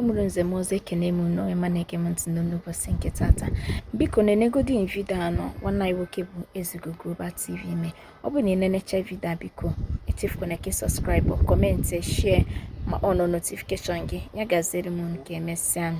Mụrụ nze m ọzọ, ekene m unu onye ma na-ege m ntị n'ụbọchị nke tata. Biko nenegodi video anọ nwanne anyị nwoke bụ Ezeugo Global TV mee. Ọ bụ na ị nenecha video a, biko echefukwana ka ị subscribe, comment, share ma on notification gị. Ya gaziere m unu, ka emesịa.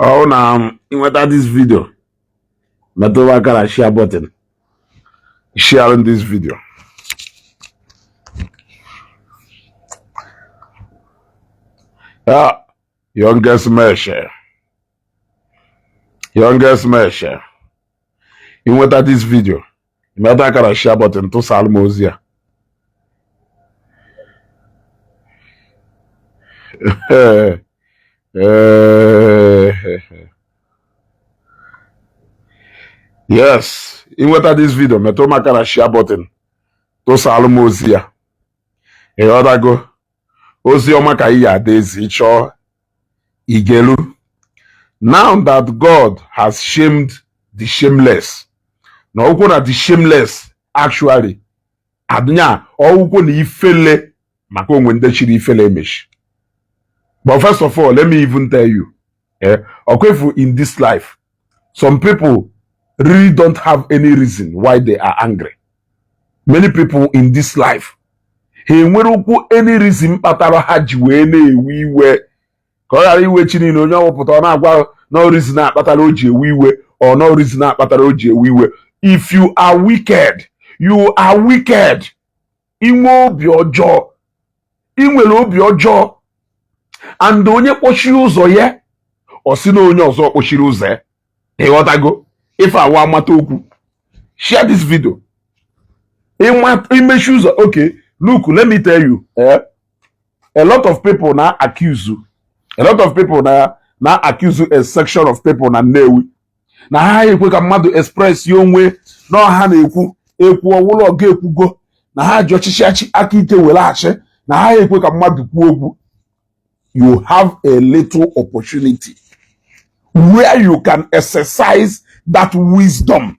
Ọ na ịnweta this video, metụ aka na share button, sharing this video. Ya youngest mesh, youngest mesh, ịnweta this video, metụ aka na share button, tụsaalụ m ozi a. Yes, ịnweta this video, metụ m aka na share button, tụsaalụ m ozi ya. Ịghọtago? Ozi ọma ka ị ya ada ezi chọọ igelu. Now that God has shamed the shameless, na okwu na the shameless actually adịnya ọwụkwụ na ifele maka onwe ndị chiri ifele emechi. But first of all, let me even tell you, okwefu, in this life, some people really don't have any reason why they are angry. Many people in this life, ha enwere ukwu any reason kpatara ha ji wee na-ewe iwe, ka ọ ghara iwe chi niile onye ọwụpụta ọ na-agwa no reason akpatara o ji ewe iwe or no reason akpatara o ji ewe iwe. If you are wicked, you are wicked. Inwe obi ọjọọ, ị nwere obi ọjọọ, and onye kpọchiri ụzọ ya, ọ sị na onye ọzọ kpọchiri ụzọ ya. Ịghọtago? Ife awa amata okwu. Share this video. Imechi ụzọ. Okay, look, let me tell you, a lot of people na accuse you, a lot of people na accuse a section of people na Nnewi na ha ekwe ka mmadụ express ya onwe na ọha na-ekwu ekwu ọwụlọ ọga ekwugo na ha ji ọchịchị achị aka ike were achị na ha ekwe ka mmadụ kwuo okwu. You have a little opportunity where you can exercise that wisdom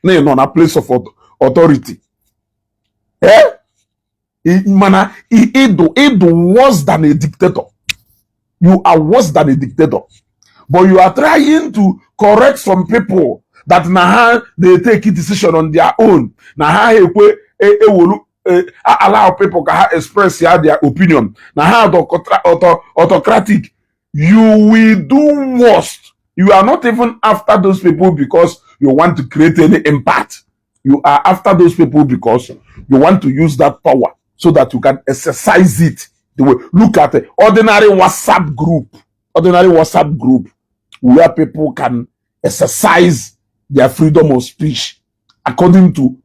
na ị nọ na place of authority, eh? Mana ịdụ worse than a dictator. You are worse than a dictator, but you are trying to correct some people that na ha dey take decision on their own, na ha ekwe ewolu allow people ka ha express ya their opinion, na ha autocratic. You will do worst. You are not even after those people because you want to create any impact. You are after those people because you want to use that power so that you can exercise it the way. Look at the ordinary WhatsApp group, ordinary WhatsApp group where people can exercise their freedom of speech according to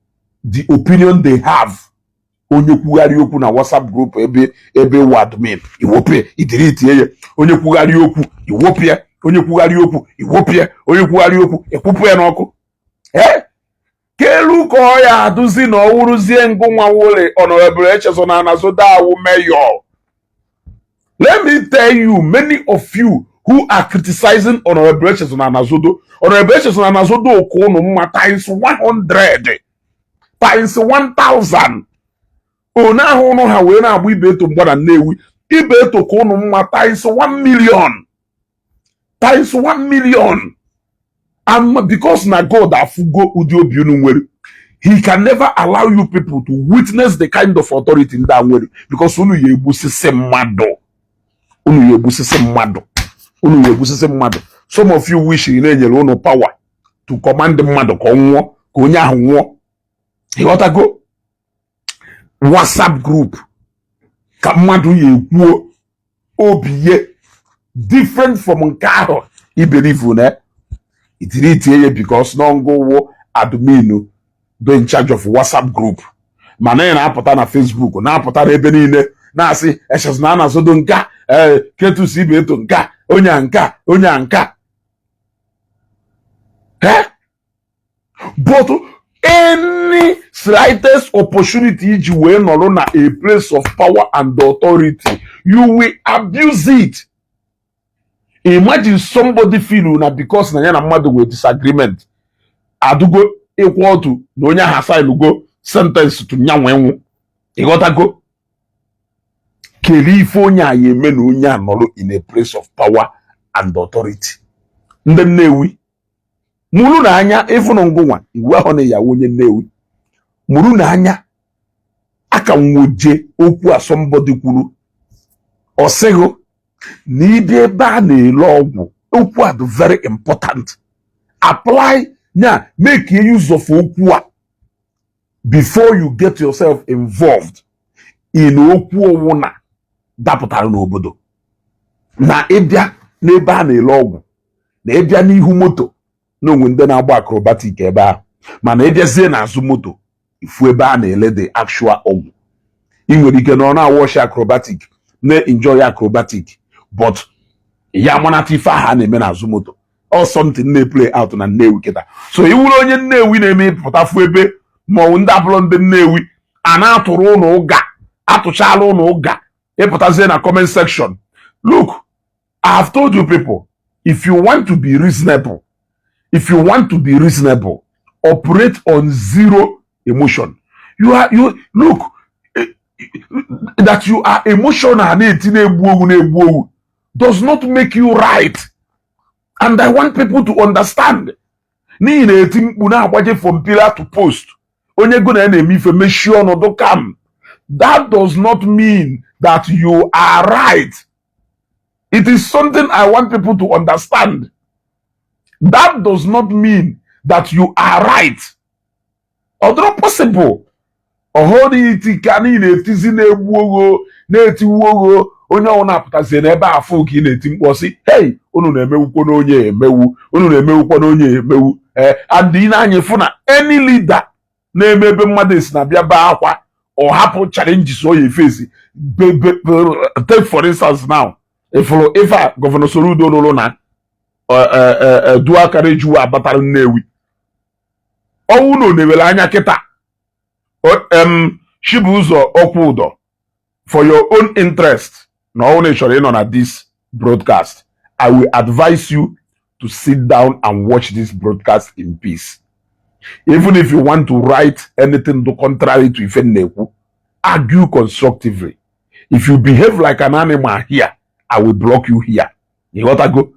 the opinion they have. Onye kwugharị okwu na WhatsApp group ebe wụ admin, iwopụ idiritie ya. Onye kwugharị okwu, iwopụ ya. Onye kwugharị okwu, iwopụ ya. Onye kwugharị okwu, ekwupụ ya n'ọkụ. Ee, kelu ka ọ ya adụzi na ọ wụrụzie ngụnwa wụle Honorable Echezona Anazodo awụ mayor. Let me tell you, many of you who are criticizing Honorable Echezona Anazodo, Honorable Echezona Anazodo ka unu mma times 100 times 1000. One ahụ ụnụ ha wee na-agba ibe eto mgba na Nnewi, ibe eto ka unu mma times 1 million times 1 million. And because na God afugo ụdị obi unu nwere, he can never allow you people to witness the kind of authority ndị a nwere, because unu ya egbusisi mmadụ, unu ya egbusisi mmadụ, unu ya egbusisi mmadụ. Some of you wish ị na-enyere unu power to command mmadụ ka ọ nwụọ, ka onye ahụ nwụọ. Ịghọtago? WhatsApp group ka mmadụ ya ekwuo obi ye different from nke ahụ. I believe na Itiritie ya because n'ọngụ admin bụ in charge of WhatsApp group, mana ị na-apụta na Facebook, na-apụta n'ebe niile, na-asị echezụ na a na-azodo nka ee ketus ibe eto nka onye a nka onye a nka. Eh? But any slightest opportunity iji wee nọrọ na a place of power and authority, you will abuse it. Imagine somebody feel na because na ya na mmadụ nwere disagreement adụgo ịkwụ otu na onye ahụ assign sentence to nyanwe nwụ. Ịghọtago? Kedu ife onye a ya eme na onye a nọrọ in a place of power and authority? Ndị Nnewi, mụrụ na anya ịfụnụ ngụnwa iwu ahụ na ya onye Nnewi mụrụ na anya aka nwoje okwu a somebody kwuru, ọ sịghị na ịbịa ebe a na-ele ọgwụ. Okwu a dị very important. Apply nya, make use of okwu a before you get yourself involved in okwu ọwụna dapụtara n'obodo. Na ịbịa n'ebe a na-ele ọgwụ, na ịbịa n'ihu moto na onwe ndị na-agba acrobatic ebe ahụ, mana ịbịazie n'azụ moto, ifu ebe a na-ele the actual ọgwụ. Ị nwere ike na ọ na-awatch acrobatic, na-enjoy acrobatic, but ya amanata ife ahụ a na-eme n'azụ moto. Ọ something na-play out na Nnewi kịta. So ị wụrụ onye Nnewi na-eme ịpụtafu ebe maọbụ ndị abụrụ ndị Nnewi a na-atụrụ ụnụ ụga, atụchala ụnụ ụga, ịpụtazie na comment section. Look, I have told you people, if you want to be reasonable, if you want to be reasonable, operate on zero emotion. You are, you look, that you are emotional na-eti na-egbu owu na-egbu owu does not make you right. And I want people to understand, n'ihi na-eti mkpu na-agbaje from pillar to post, onye go na ya na-eme ife mechie ọnọdụ calm, that does not mean that you are right. It is something I want people to understand. That does not mean that you are right. Ọ dịrọ possible. Ọhụrụ iti ka niile na-etizi na-egbu ogho na-etiwu ogho, onye ọbụla na-apụtazie n'ebe afụ ka ị na-eti mkpu ọsị, "Hey, unu na-emewukwo n'onye emewu, unu na-emewukwo n'onye emewu." Ee, and ị na-anya fụ na any leader na-eme ebe mmadụ esi na-abịa bee akwa, ọ hapụ challenges ọ ya efesi. Take for instance now, ifụrụ ife a Governor Soludo rụrụ na dual carriage abatara Nnewi, ọnwụ na onewere anya kịta Chibuzo Okwudo, for your own interest, na ọnwụ na ị chọrọ ịnọ na this broadcast, I will advise you to sit down and watch this broadcast in peace. Even if you want to write anything to contrary to ife m na-ekwu, argue constructively. If you behave like an animal here, I will block you here. Ịghọtago?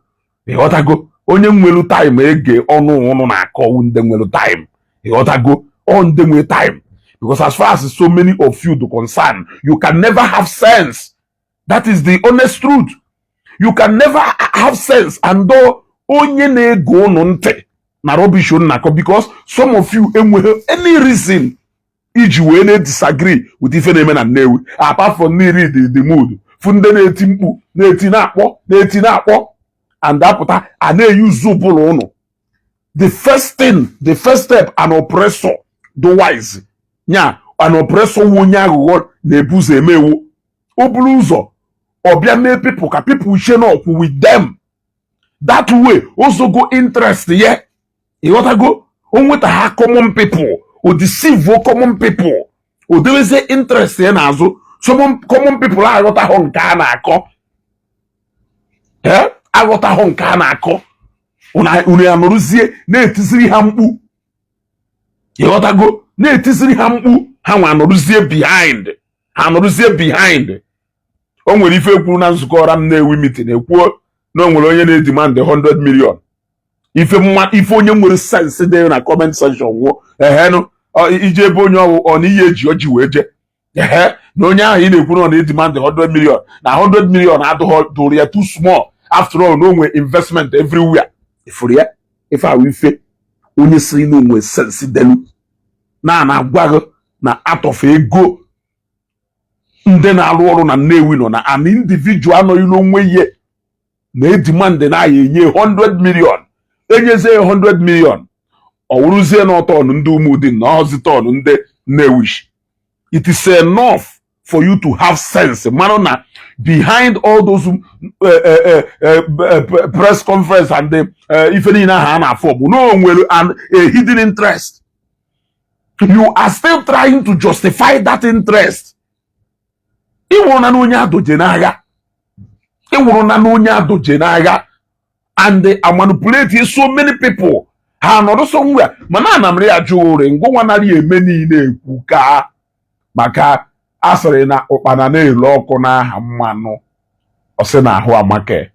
Ịghọtago? Onye nwelu time ege ọnụ ụnụ na-akọwu, ndị nwelu time. Ịghọtago? Ọ ndị nwe time, because as far as so many of you do concern, you can never have sense. That is the honest truth. You can never have sense. And though onye na-ege ụnụ ntị na rubbish unu na-akọ, because some of you enweghị any reason iji wee na-disagree with ife na-eme na Nnewi, apart from n'iri the mood fụ ndị na-eti mkpu, na-eti na-akpọ, na-eti na-akpọ, and apụta a na-eyuzu ụbụrụ ụnụ. The first thing, the first step an oppressor do wise nya, an oppressor wu onye aghụghọ na-ebu ụzọ emewo, o buru ụzọ ọ bịa mee people ka people share n'ọkwụ with them. That way ozogo interest ye. Ịghọtago? O nweta ha common people, o deceive common people, o dewezie interest ya n'azụ. Some common people aghọtaghọ nke a na-akọ. Ee, aghọtaghọ nke a na-akọ. Unu ya nọrụzie na-etiziri ha mkpu. Ịghọtago? Na-etiziri ha mkpu, ha nwa nọrụzie behind, ha nọrụzie behind. O nwere ife kwuru na nzukọ ọra m na-ewi meeting, ekwuo na o nwere onye na-edemand 100 million. Ife mma, ife onye nwere sense dị na comment section nwụọ ehenụ ije ebe onye ọwụ ọ na ihe eji ọjị wee je ehe na onye ahụ ị na-ekwu na ọ na-edemand 100 million, na 100 million adịghị dụrụ ya too small. After all, na o nwere investment everywhere. Ifuru ya, ife ahụ, ife onye siri na onwe sense delu na na-agwa gị na out of ego ndị na-arụ ọrụ na Nnewi nọ na an individual anọghị n'onwe ihe na-edemand na ya enye 100 million. Enyezie ya 100 million, ọ wụrụzie na turn ndị Ụmụdị na ọzi turn ndị Nnewichi. It is enough for you to have sense mara na behind all those press conference and the ife niile ahụ a na-afọ bụ na o nwere a hidden interest. You are still trying to justify that interest. Ịwụrụ na onye adoje n'agha, ịwụrụ na onye adoje n'agha, and they are manipulating so many people. Ha nọdụ somewhere, mana ana m ya jụ ụrị ngụnwa narị eme niile ekwu ka maka asịrị na ụkpana na-elu ọkụ n'aha mmanụ, ọ sị na ahụ amaka.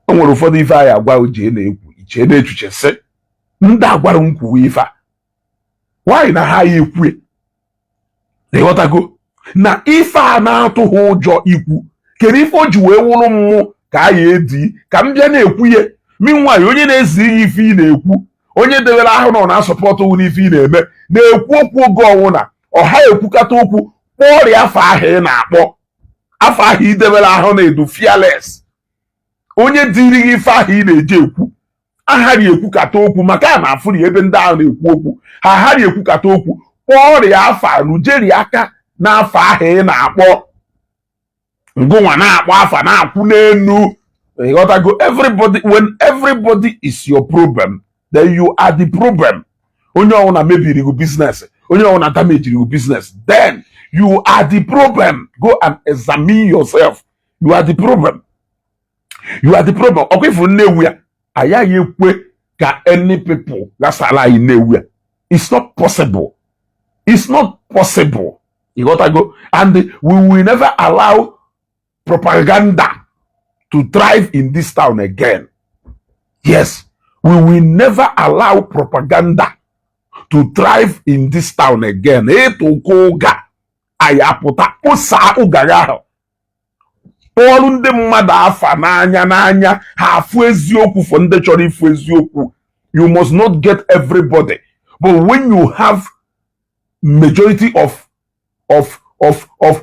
O nwere ụfọdụ ife anyị agwa ojie na-ekwu ichee na-echuche sị ndị agwara m kwuwe ife a, nwaanyị na ha ya ekwue. Ịghọtago na ife a na-atụghị ụjọ ikwu? Kedu ife o ji wee wụrụ mmụ ka a ya edi ka m bịa na-ekwu ya? Meanwhile, onye na-ezi ihe ife ị na-ekwu, onye dewere ahụ na ọ na-asupport n'ife ị na-eme, na-ekwu okwu oge ọnwụna ọha ekwukata okwu kpọọ ọrịa afọ ahụ ị na-akpọ afọ ahụ idebere ahụ na-edu fearless. Onye dịrị gị ife ahụ ị na-eji ekwu aghara ekwukata okwu maka a na-afụri ebe ndị ahụ na-ekwu okwu, ha aghara ekwukata okwu kpọọ ọrịa afa rujeri aka n'afọ ahụ ị na-akpọ. Ngụnwa na-akpọ afa na-akwụ n'enu. Ịghọtago? Everybody, when everybody is your problem, then you are the problem. Onye ọbụla mebiri gị business, onye ọbụla damagiri gị business, then you are the problem. Go and examine yourself. You are the problem, you are the problem. Ọkwa ifu Nnewi ya, agaghị ekwe ka any people gasala anyị Nnewi ya. It's not possible, it's not possible. Ịghọtago? And we will never allow propaganda to thrive in this town again. Yes, we will never allow propaganda to thrive in this town again. Ịtụkọ ụga anyị apụta kpụsaa ụga ya ahụ, kpọọrụ ndị mmadụ afa n'anya n'anya ha afụ eziokwu. For ndị chọrọ ịfụ eziokwu, you must not get everybody, but when you have majority of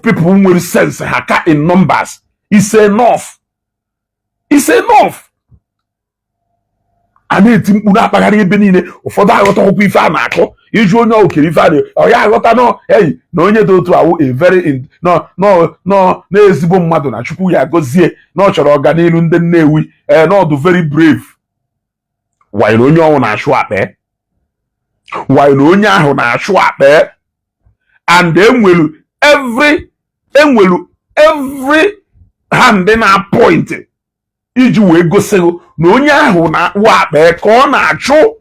people nwere sense, ha ka in numbers, it's enough, it's enough. A na-eti mkpu na-akpagharị ebe niile, ụfọdụ aghọtakwụkwọ ife a na-akọ. Iju onye okere ife a na ọ ya aghọta nọ eyi na onye dị otu awụ a very nọ nọ nọ na-ezigbo mmadụ na Chukwu ya gọzie na ọ chọrọ ọganihu ndị Nnewi, ee, na ọdụ very brave, while onye ọnwụ na-achụ akpa, while onye ahụ na-achụ akpa. And enwelu every hand na point iji wee gosi na onye ahụ na-akpụ akpa ka ọ na-achụ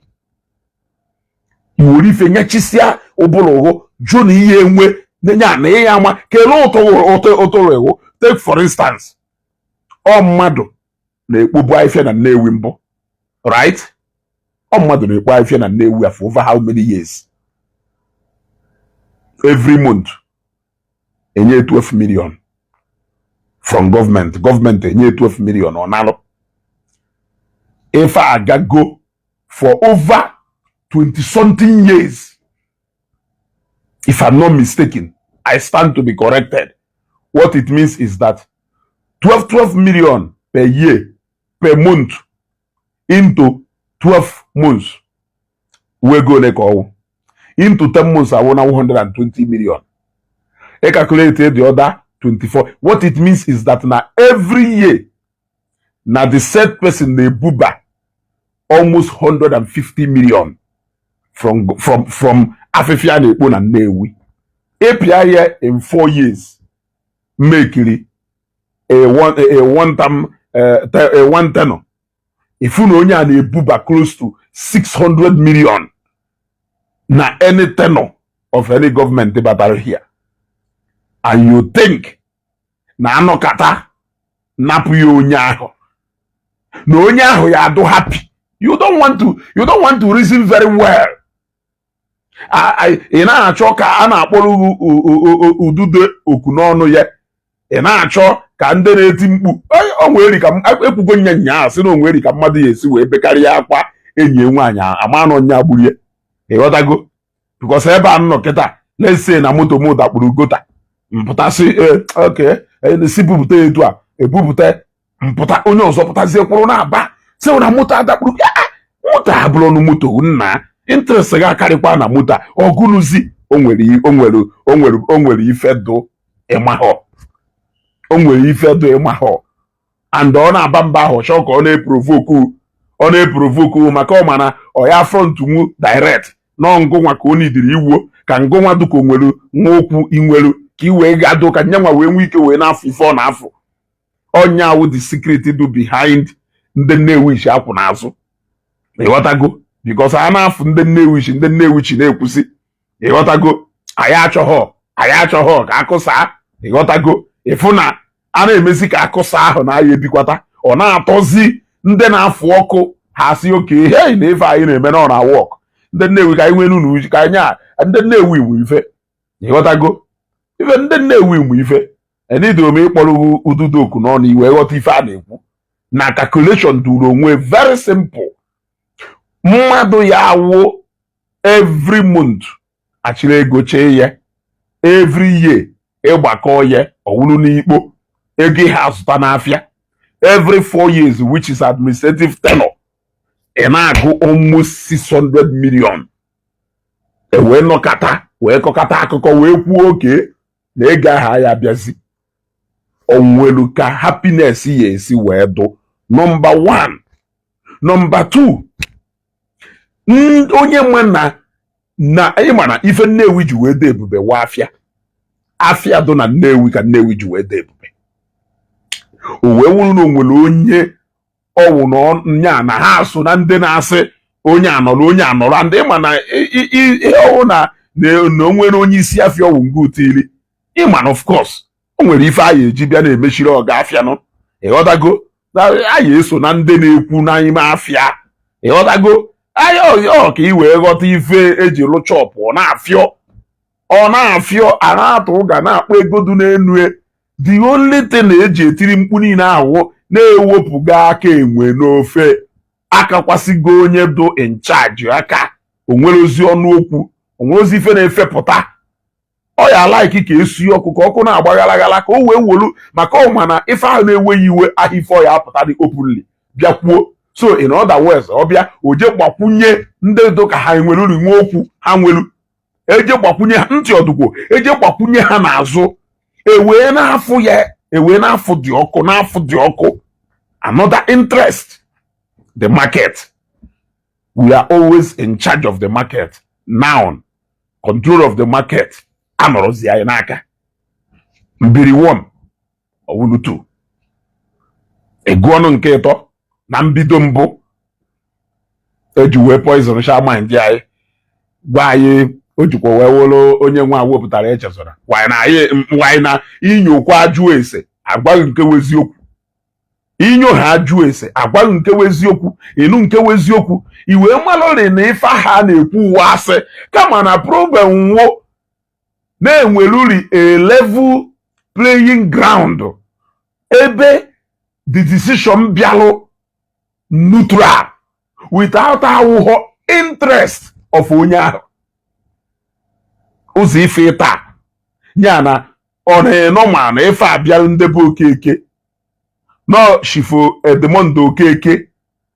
iwere ife nyechisịa ụbụrụ ụghụ jụ na ihe enwe ya na ihe ama kelee ụtụ ụtụ ụtụrụ iwu. Take for instance, ọ mmadụ na-ekpobu ahịfịa na Nnewi mbụ, right? Ọ mmadụ na-ekpo ahịfịa na Nnewi for over how many years? Every month enye 12 million from gọọmenti, gọọmenti enye 12 million, ọ nalụ ife agago for over 20 something years. If I'm not mistaken, I stand to be corrected, what it means is that 12 12 million per year, per month, into 12 months, wego ole ka ọwụ? Into 10 months, awụ na 120 million. E calculate the other 24. What it means is that na every year na the said person na-ebuba almost 150 million from afịfịa na-ekpo na Nnewi. Ịpịa ya in 4 years, mekiri a one term, a one tenor, ifu na onye a na-ebuba close to 600 million na any tenor of any government batara here. And you think na anọkata napụ ya onye ahụ, na onye ahụ ya adụ happy? You don't want to reason very well. Ị na-achọ ka a na-akpọrọ ududo oku n'ọnụ ya. Ị na-achọ ka ndị na-eti mkpu o nwere ka ekwugo nya nyaa sị na o nwere ka mmadụ ya esi wee bekarịa akwa enyi nwaanyị ama nọ nya gburie. Ịghọtago? Because ebe a nọ kịta, let's say na moto m dakpuru gutter, mpụtasị, okay, si bupụta etu a ebupụta mpụta, onye ọzọ pụtazie kwụrụ na-aba Sị na moto adakpuru ya, moto abụrụ ọnụ moto nna, interest gị akarịkwa na moto a. Ọgụnụzi o nwere, o nwere, o nwere, o nwere ife dụ ịmahọ, o nwere ife dụ ịmahọ. And ọ na-aba mba ahụ, chọọ ka ọ na-eprovoke, ọ na-eprovoke, maka ọ mana ọ ya front nwu direct nọ ngụnwa ka o nidiri iwuo ka ngụnwa dụka o nwere nwa okwu inwelu ka i wee gado ka nyanwa wee nwee ike wee na-afụ ife ọ na-afụ. Ọnya wụ the secret do behind ndị Nnewi chi akwụ n'azụ, ịghọtago? Because a na-afụ ndị Nnewi chi, ndị Nnewi chi na-ekwusi, ịghọtago, anyị achọghọ, anyị achọghọ ka akụsaa, ịghọtago? Ịfụ na a na-emezi ka akụsa ahụ na aya ebikwata, ọ na-atọzi ndị na-afụ ọkụ. Ha si oke hei na ife anyị na-eme na ọ na work. Ndị Nnewi, ka anyị nwee n'unu ka anyị a ndị Nnewi iwu ife, ịghọtago? Ife ndị Nnewi iwu ife enidoro m ịkpọrọ ududo oku n'ọnụ iwe ghọta ife a na-ekwu na calculation duru onwe. Very simple. Mmadụ ya awụ every month achịrị ego chee ya, every year ịgbakọ ya, ọwụrụ n'ikpo ego ihe azụta n'afịa. Every 4 years, which is administrative tenure, ị na-agụ almost 600 million. E wee nọkata wee kọkata akụkọ wee kwuo oke na ego ahụ ya abịazi onwelu ka happiness ya esi wee dụ. Number one. Number two, onye nwe na ịma na ife Nnewi ji wee dị ebube wa afịa, afịa dụ na Nnewi ka Nnewi ji wee dị ebube. O wee wụrụ na o nwere onye ọwụ na nya na ha so na ndị na-asị onye anọrọ, onye anọrọ. Ndị ịma na ihe ọwụ na o nwere onye isi afịa ọwụ nga utili, ịma na of course o nwere ife a ya eji bịa na-emechiri ọga afịa nụ, ịghọtago? A ya eso na ndị na-ekwu n'ime afịa, ịghọtago? Anya ọ ka ị wee ghọta ife eji lụ chọpụ. Ọ na-afịọ, ọ na-afịọ, a na-atụ ụga na-akpọ ego dị n'enu. The only thing eji etiri mkpu niile ahụ na-ewepụga aka enwe n'ofe, akakwasịgo onye dụ in charge aka. O nwere ozi ọnụ okwu, o nwere ozi ife na-efepụta. Ọ ya like ka esi ọkụ, ka ọkụ na-agba ghalaghala, ka o wee wolu, maka ọ ma na ife ahụ na-ewe ya iwe ahụ, ife ọ ya apụta dị openly bịa kwuo. So in other words, ọ bịa o je gbakwunye ndị do ka ha nwere uru nwe okwu, ha nwelu eje gbakwunye ha ntị ọdụgwo, eje gbakwunye ha n'azụ, ewee na-afụ ya, ewee na-afụ dị ọkụ, na-afụ dị ọkụ. Another interest, the market. We are always in charge of the market. Now control of the market anọrọzi anyị n'aka. Mbiri 1 ọwụlụ 2 egu ọnụ nke ịtọ na mbido mbụ eji wee poison sha mind anyị, gwa anyị o jikwa wee wụrụ onye nwa wepụtara echezọra wanyị na anyị wanyị na inyokwa ajụ ese agwaghị nke wụ eziokwu. Inyo ha ajụ ese agwaghị nke wụ eziokwu, ịnụ nke wụ eziokwu, i wee malụrị na ife ahụ a na-ekwu uwe asị. Kama na problem nwụọ na-enweruri a level playing ground ebe the decision bịalụ neutral without awụghọ interest of onye ahụ. Ụzọ ife taa ya na ọ na-enọ ma na ife abịalụ ndebe Okeke nọ shifo Edmond Okeke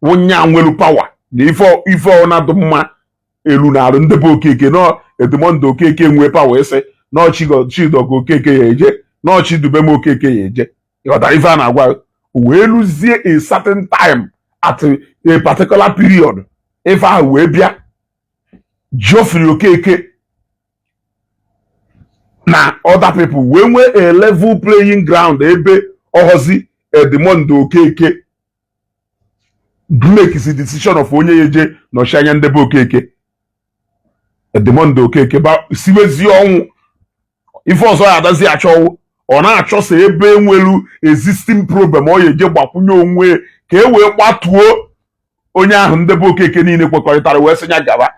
wụnya nwelu power na ife ọnadụ mma elu na arụ ndebe Okeke nọ. Edmond Okeke nwee power ese nọ Chidogo Okeke ya eje nọ Chidubem Okeke ya eje. Ịghọtara ife a na-agwa? Wee lụzie a certain time at a particular period, ife ahụ wee bịa Geoffrey Okeke na other people wee nwee a level playing ground ebe ọhọzi Edmond Okeke makes the decision of onye ya eje nọchi anya ndebe Okeke. Edmond Okeke ba siwezie ọnwụ ife ọzọ ya adazi achọwụ, ọ na-achọsa ebe enwelu existing problem ọ ya eje gbakwunye onwe ka e wee gbatuo onye ahụ ndebe Okeke niile kwekọrịtara wee sị ya gaba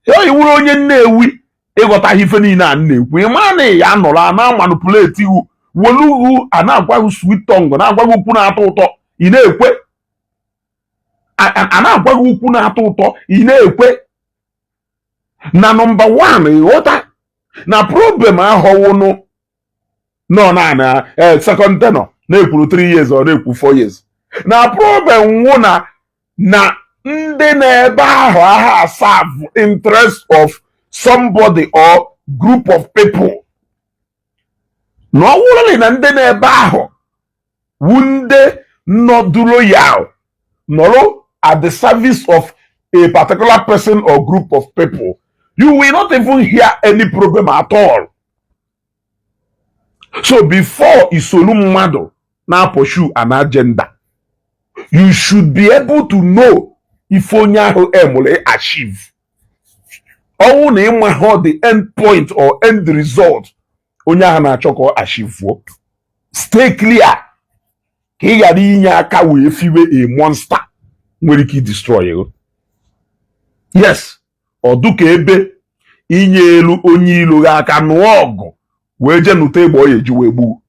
ya. Iwuru onye Nnewi ịghọtaghị ife niile a na-ekwu, ịma na ya nọrọ a na-amanipulate iwu wolughu, a na-agwa gị sweet tongue, na-agwa gị okwu na-atọ ụtọ, ị na-ekwe. A na-agwa gị okwu na-atọ ụtọ, ị na-ekwe. Na number one, ịghọta na problem ahọwụnụ nọ na second tenure na-ekwuru 3 years, ọ na-ekwu 4 years, na problem nwụ na Na ndị na-ebe ahụ aha serve interest of somebody or group of people, na ọ wụrụrị na ndị na-ebe ahụ wu ndị nọdụ loyal, nọrọ at the service of a particular person or group of people, you will not even hear any problem at all. So before isolu mmadụ na-pursue an agenda, you should be able to know ife onye ahụ emụrụ achieve. Ọnwụ na ịma ha the end point or end result onye ahụ na-achọ ka ọ achieve, stay clear ka ị ghara inye aka wee fiwe a monster nwere ike destroy you. Yes, ọ dụka ebe inye elu onye ilo gị aka nụọ ọgụ wee jee nụta egbe ọ ya eji wee gbuo.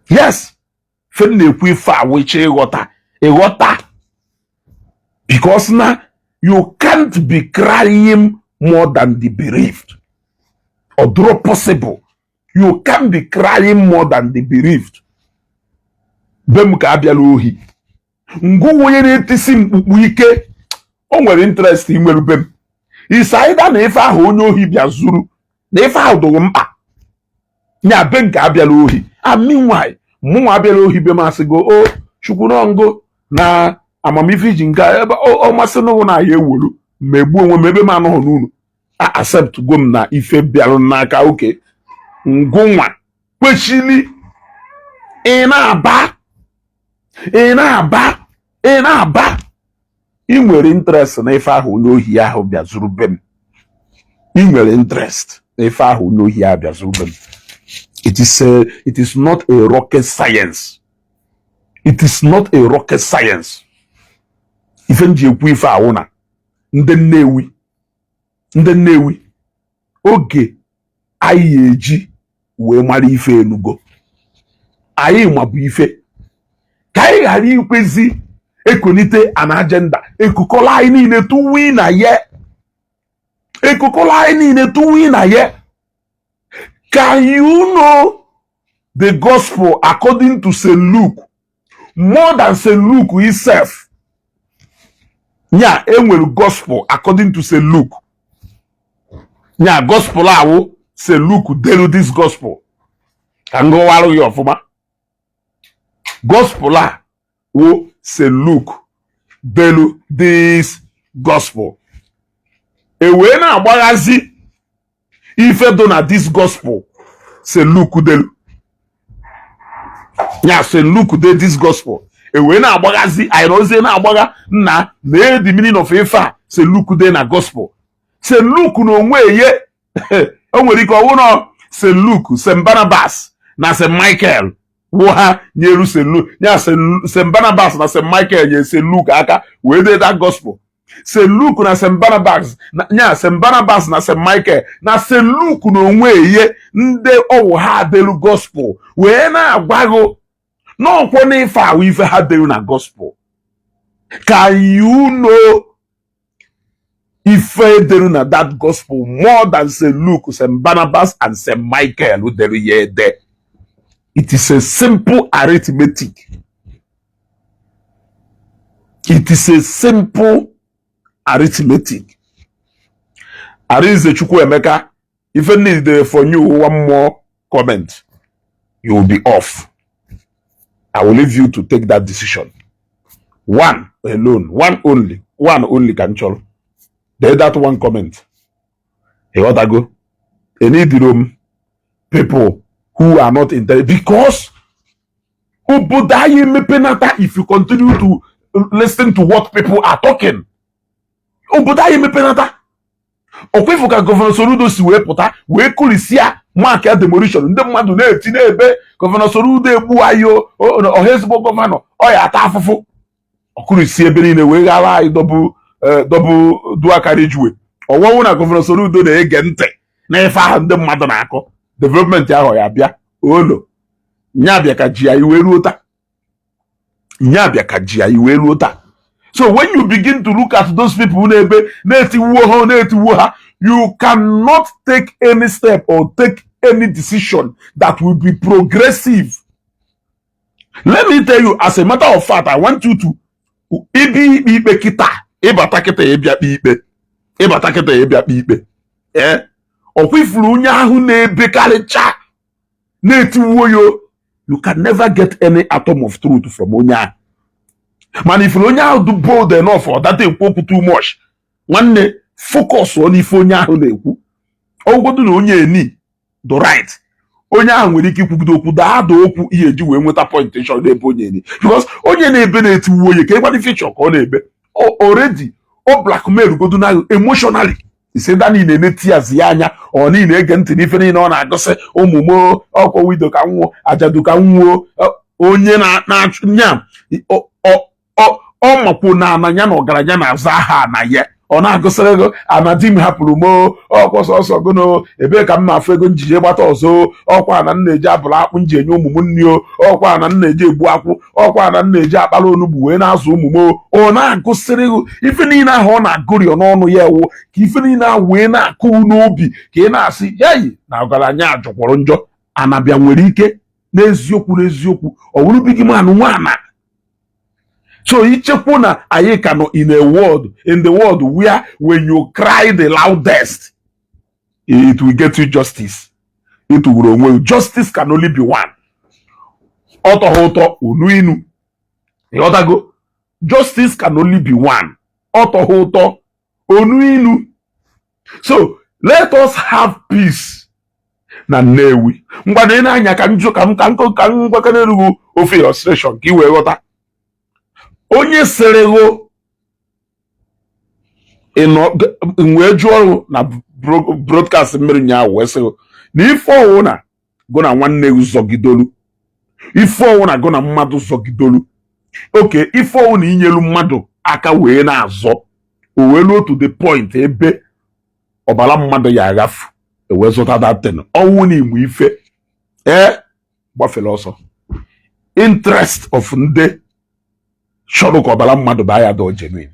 Yes, fe na-ekwu ife a weche ịghọta ịghọta, because na you can't be crying more than the bereaved. Ọ dụrọ possible. You can't be crying more than the bereaved. Be m ka abịala ohi, ngụ onye na-etisi mkpukpu ike, o nwere interest inwere be m isaida na ife ahụ onye ohi bịa zuru na ife ahụ dụrụ mkpa nya be nke abịala ohi. And meanwhile, mụnwa abịala ohi be m, asịgo o chukwu nọngụ na amamife iji nke ebe ọ masị nụrụ na ya ewelu megbuo onwe m ebe m anọghị n'ụlọ a accept go m na ife bịarụ n'aka oke ngụnwa kwechili. Ị na-aba, ị na-aba, ị na-aba, ị nwere interest na ife ahụ onye ohi ahụ bịa zuru be m. Ị nwere interest na ife ahụ onye ohi ahụ bịa zuru be m. It is not a rocket science. It is not a rocket science. Ife m ji ekwu ife ahụ na ndị Nnewi, ndị Nnewi, oge anyị eji wee mara ife elugo anyị mabụ ife ka anyị ghara ikwezi ekonite an agenda ekukọla anyị niile tụwi na ye, ekukọla anyị niile tụwi na ye. Can you know the gospel according to St. Luke more than St. Luke himself? Nya enwere gospel according to St. Luke, nya gospel awụ St. Luke delu this gospel. Ka m gụwarụ ya ọfụma. Gospel a wụ St. Luke delu this gospel, e wee na-agbaghazi ife dị na this gospel St. Luke delu. Nya St. Luke de this gospel, e wee na-agbaghazi anyị na ozie na-agbagha nna na the meaning of ife a St. Luke de na gospel St. Luke na onwe ye. O nwere ike ọwụ nọ St. Luke, St. Barnabas na St. Michael wụ ha nyeru St. Luke ya. St. Barnabas na St. Michael nye St. Luke aka wee dee that gospel. St. Luke na St. Barnabas nya St. Barnabas na St. Michael na St. Luke na onwe ye, ndị ọwụ ha delu gospel, wee na-agwaghụ n'ọkwọ n'ife ahụ ife ha delu na gospel. Can you know ife delu na that gospel more than St. Luke, St. Barnabas and St. Michael delu ya ede? It is a simple arithmetic. It is a simple arithmetic. Arinze Chukwuemeka, ife needed for you, one more comment, you will be off. I will leave you to take that decision. One alone, one only, one only can chọrọ. Dee that one comment. Ịghọtago? Enidiro m people who are not intelligent, because obodo anyị emepenata if you continue to listen to what people are talking. Obodo anyị emepenata. Ọkwefu ka Governor Soludo si wee pụta wee kụrisia mark ya demolition, ndị mmadụ na-eti n'ebe Governor Soludo egbu anyị, ọha ezigbo governor, ọ ya ata afụfụ. Ọkụrisi ebe niile wee ghara anyị double dual carriageway. Ọwọwụ na Governor Soludo na-ege ntị n'ife ahụ ndị mmadụ na-akọ, development ahụ ya bịa olo nya bịa ka ji anyị wee ruo taa, nya bịa ka ji anyị wee ruo taa. So when you begin to look at those people na-ebe na-etiwuo ha, na-etiwuo ha, you cannot take any step or take any decision that will be progressive. Let me tell you, as a matter of fact, I want you to Ibi ikpe ikpe kịta, ịbata kịta, ịbịa kpe ikpe, ịbata kịta, ịbịa kpe ikpe, ee, ọkwa ifuru onye ahụ na-ebekarịcha na-etiwuo yo, you can never get any atom of truth from onye ahụ. Mana ifuru onye ahụ dị bold enough, ọ data ekwu okwu too much, nwanne, focus ọ n'ife onye ahụ na-ekwu. Ọgwụgodu na onye eni the right, onye ahụ nwere ike ikwugide okwu, daa ada okwu ihe eji wee nweta point chọrọ n'ebe onye eni, because onye na-ebe na-etiwu onye ka ịgwana ife chọrọ ka ọ na-ebe already, ọ blackmail godu na emotionally isi da niile na-eti ya anya, ọ niile ege ntị n'ife niile ọ na-agụsị ụmụ mo ọkwa widow ka nwụọ, ajadu ka nwụọ, onye na-achụ nya ọ makwu na ana ya na ọgaranya na-aza aha ana ya, ọ na-agụsịrị ego ana di m hapụrụ mo, ọkwa sọsọ gono, ebee ka m na-afụ ego njije gbata ọzọ, ọkwa na m na-eji abụrụ akpụ nji enye ụmụ m nri o, ọkwa na m na-eji egbu akwụ, ọkwa na m na-eji akpara onugbu wee na-azụ ụmụ m. Ọ na-agụsịrị ife niile ahụ, ọ na-agụrịọ n'ọnụ ya ewu ka ife niile ahụ wee na-akụ n'obi, ka ị na-asị yayi na ọgaranya jọkwọrọ njọ. Anabịa nwere ike n'eziokwu n'eziokwu, ọ bụrụ big man nwa. So ichekwu na anyị ka nọ in a world, in the world where when you cry the loudest, it will get you justice, ịtụgburu onwe. Justice can only be one. Ọ tọghị ụtọ unu inu, ịghọtago? Justice can only be one. Ọ tọghị ụtọ onu inu. So let us have peace na Nnewi. Mgbado n'anya ka njụ ka m ka nkụ ka m gwakana erughu ofe illustration ka ị wee ghọta. Onye sịrị gụ ịnọ wee jụọ ọrụ na broadcast mmiri nyaahụ, wee sị na ife ọwụ na gụ na nwanne gị zọgidolu, ife ọwụ na gụ na mmadụ zọgidolu oke, ife ọwụ na inyelu mmadụ aka wee na-azọ, o wee luo to the point ebe ọbara mmadụ ya aghafu, ewee zụta datin ọnwụ na igbo ife ee gbafere ọsọ interest of ndị chọrọ ka ọbara mmadụ baa ya dị genuine.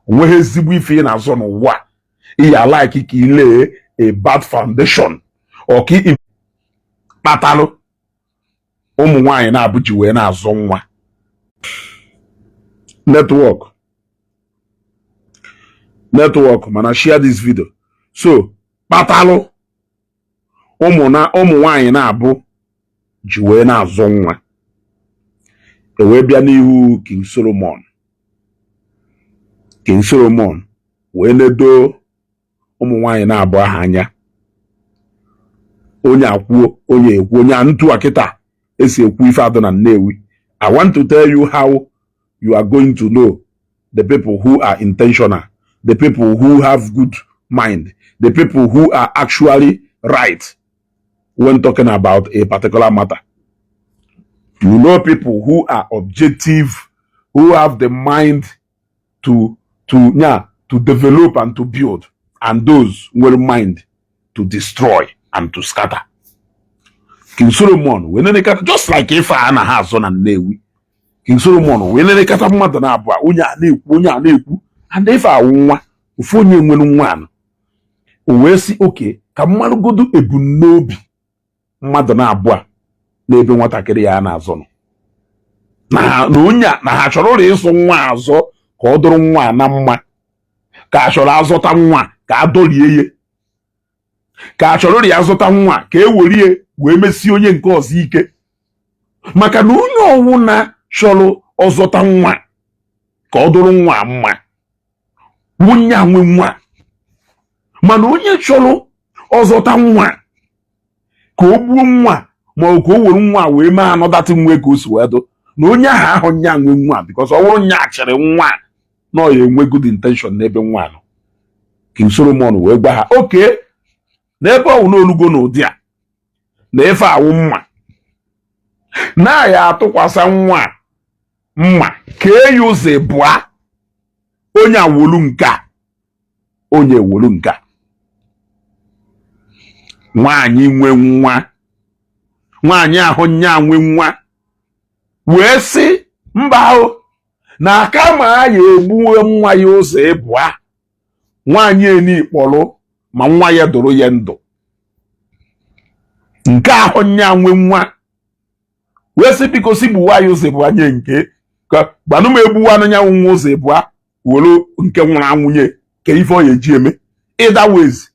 Onweghị ezigbo ife ị na-azọ n'ụwa ị ya like ka ị lee a bad foundation ọka kpatalụ ụmụ nwaanyị na-abụ ji wee na-azọ nwa. Network, network, mana share this video. So kpatalụ ụmụ na ụmụ nwaanyị na-abụ ji wee na-azọ nwa, e wee bịa n'ihu King Solomon. King Solomon wee nedo ụmụ nwaanyị na-abụ aha anya, onye akwuo, onye ekwu, onye a ntu a kịta esi ekwu ife adị na Nnewi. I want to tell you how you are going to know the people who are intentional, the people who have good mind, the people who are actually right when talking about a particular matter. You know people who are objective, who have the mind to yeah, to develop and to build, and those with mind to destroy and to scatter. King Solomon wee nenekata, just like ife a na ha azụ na Nnewi. King Solomon wee nenekata mmadụ na-abụọ, onye a na-ekwu, onye a na-ekwu, and ife awụ nwa ofu onye nwere nwa anọ. O wee sị oke ka mmadụgodu ebumnobi mmadụ na-abụọ n'ebe nwatakịrị ya na-azụ nọ na onye a na ha chọrọ ụlọ ịzụ nwa azụ ka ọ dụrụ nwa a na mma, ka a chọrọ azụta nwa ka a dọrie ya, ka a chọrọ ya azụta nwa ka e werie wee mesie onye nke ọzọ ike, maka na onye ọwụ na chọrọ ọzọta nwa ka ọ dụrụ nwa mma nwunye a nwe nwa, mana onye chọrọ ọzọta nwa ka o gbuo nwa ma ọ ka o were nwa wee mee anọdatị nwe ka o si wee dụ na onye ahụ ahụ nya nwe nwa, because ọ bụrụ nya chịrị nwa na ọ ya enwe good intention n'ebe nwa nọ. King Solomon wee gwa ha oke n'ebe ọ wụ n'olugo n'ụdị a na efe awụ mma na ya atụkwasị nwa mma kee ya ụzọ ịbụa, onye awolu nke a, onye ewolu nke a. Nwaanyị nwe nwa, nwaanyị ahụ nya nwe nwa wee sị mba ahụ na kama ya egbuwe nwa ya ụzọ ịbụa, nwaanyị eni kpọrọ ma nwa ya doro ya ndụ. Nke ahụ nya nwe nwa wee sị biko si gbuwa ya ụzọ ịbụa nye nke Ka gbanụ m egbuwa anyanwụ nwa ụzọ ịbụa were nke nwụrụ anwụnye ka ife ọ ya eji eme. Either ways,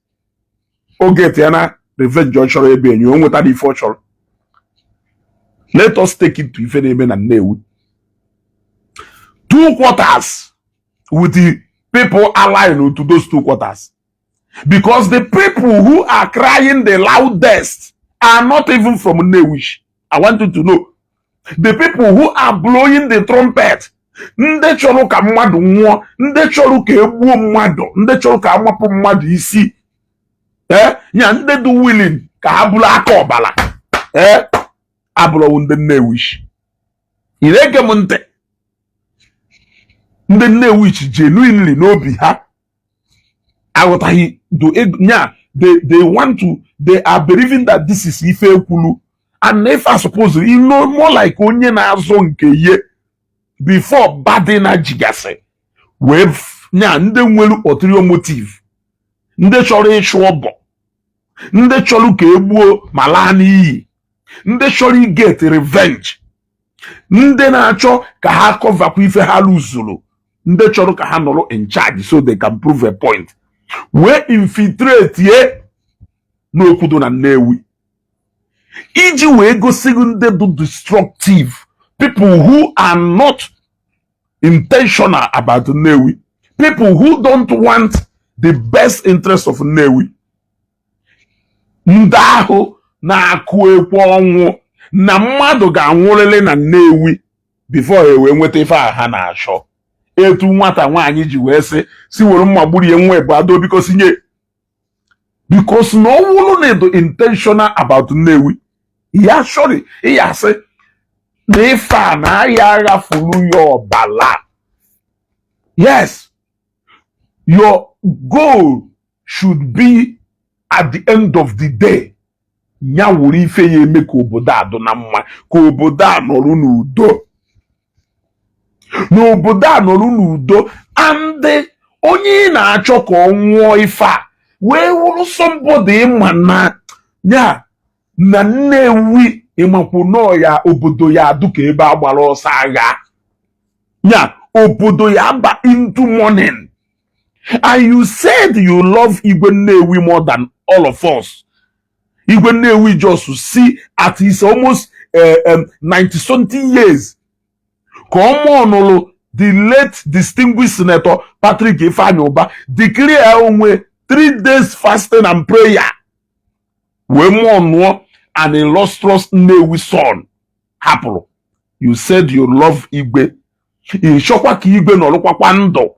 oge ya na revenge ọ chọrọ ebe enyi o nwetara ife ọ chọrọ. Let us take it to ife na-eme na Nnewi. Two quarters with the people aligned to those two quarters, because the people who are crying the loudest are not even from Nnewi. I want you to know the people who are blowing the trumpet, ndị chọrọ ka mmadụ nwụọ, ndị chọrọ ka egbuo mmadụ, ndị chọrọ ka amapụ mmadụ isi, ee, ya ndị dị willing ka ha bụrụ aka ọbara, ee, abụrọwụ ndị Nnewi. Ị na-ege m ntị? Ndị Nnewi genuinely n'obi ha aghọtaghị do nya they want to, they are believing that this is ife ekwulu. And if I suppose you know more like onye na-azụ nke ihe before badina jigasị wee nya ndị nwere ulterior motive, ndị chọrọ ịchụ ọbọ, ndị chọrọ ka egbuo ma laa n'iyi, ndị chọrọ iget revenge, ndị na-achọ ka ha coverkwa ife ha lụzuru, ndị chọrọ ka ha nọrọ in charge so they can prove a point, wee infiltrate ye n'okwudo na Nnewi iji wee gosi gị ndị dị destructive people who are not intentional about Nnewi, people who don't want the best interest of Nnewi, ndị ahụ na-akụ ekwe ọnwụ na mmadụ ga-anwụrịrị na Nnewi before e wee nweta ife a ha na-achọ. Etu nwata nwaanyị ji wee sị si were mma gburie nwa ebu ado biko sinye, because na ọ wụrụ na edo intentional about Nnewi ya, sorry, ịya asị na ife a na aya aghafuru ya ọbala. Yes, your goal should be, at the end of the day, ya wuru ife ya eme ka obodo a dụ na mma, ka obodo a nọrọ n'udo, n'obodo a nọrọ n'udo. And onye ị na-achọ ka ọ nwụọ ife a wee wụrụ somebody ịma na ya na Nnewi ịmakwu nọọ ya obodo ya adụ ka ebe a gbara ọsọ agha, ya obodo ya ba into mourning. And you said you love Igwe Nnewi more than all of us. Igwe Nnewi just see at his almost 90 something years ka ọ mụọ nụrụ the late distinguished Senator Patrick Ifeanyi Uba declare onwe 3 days fasting and prayer wee mụọ nụọ an illustrious Nnewi son hapụrụ. You said you love Igwe, ị chọkwa ka Igwe nọrụkwakwa ndụ,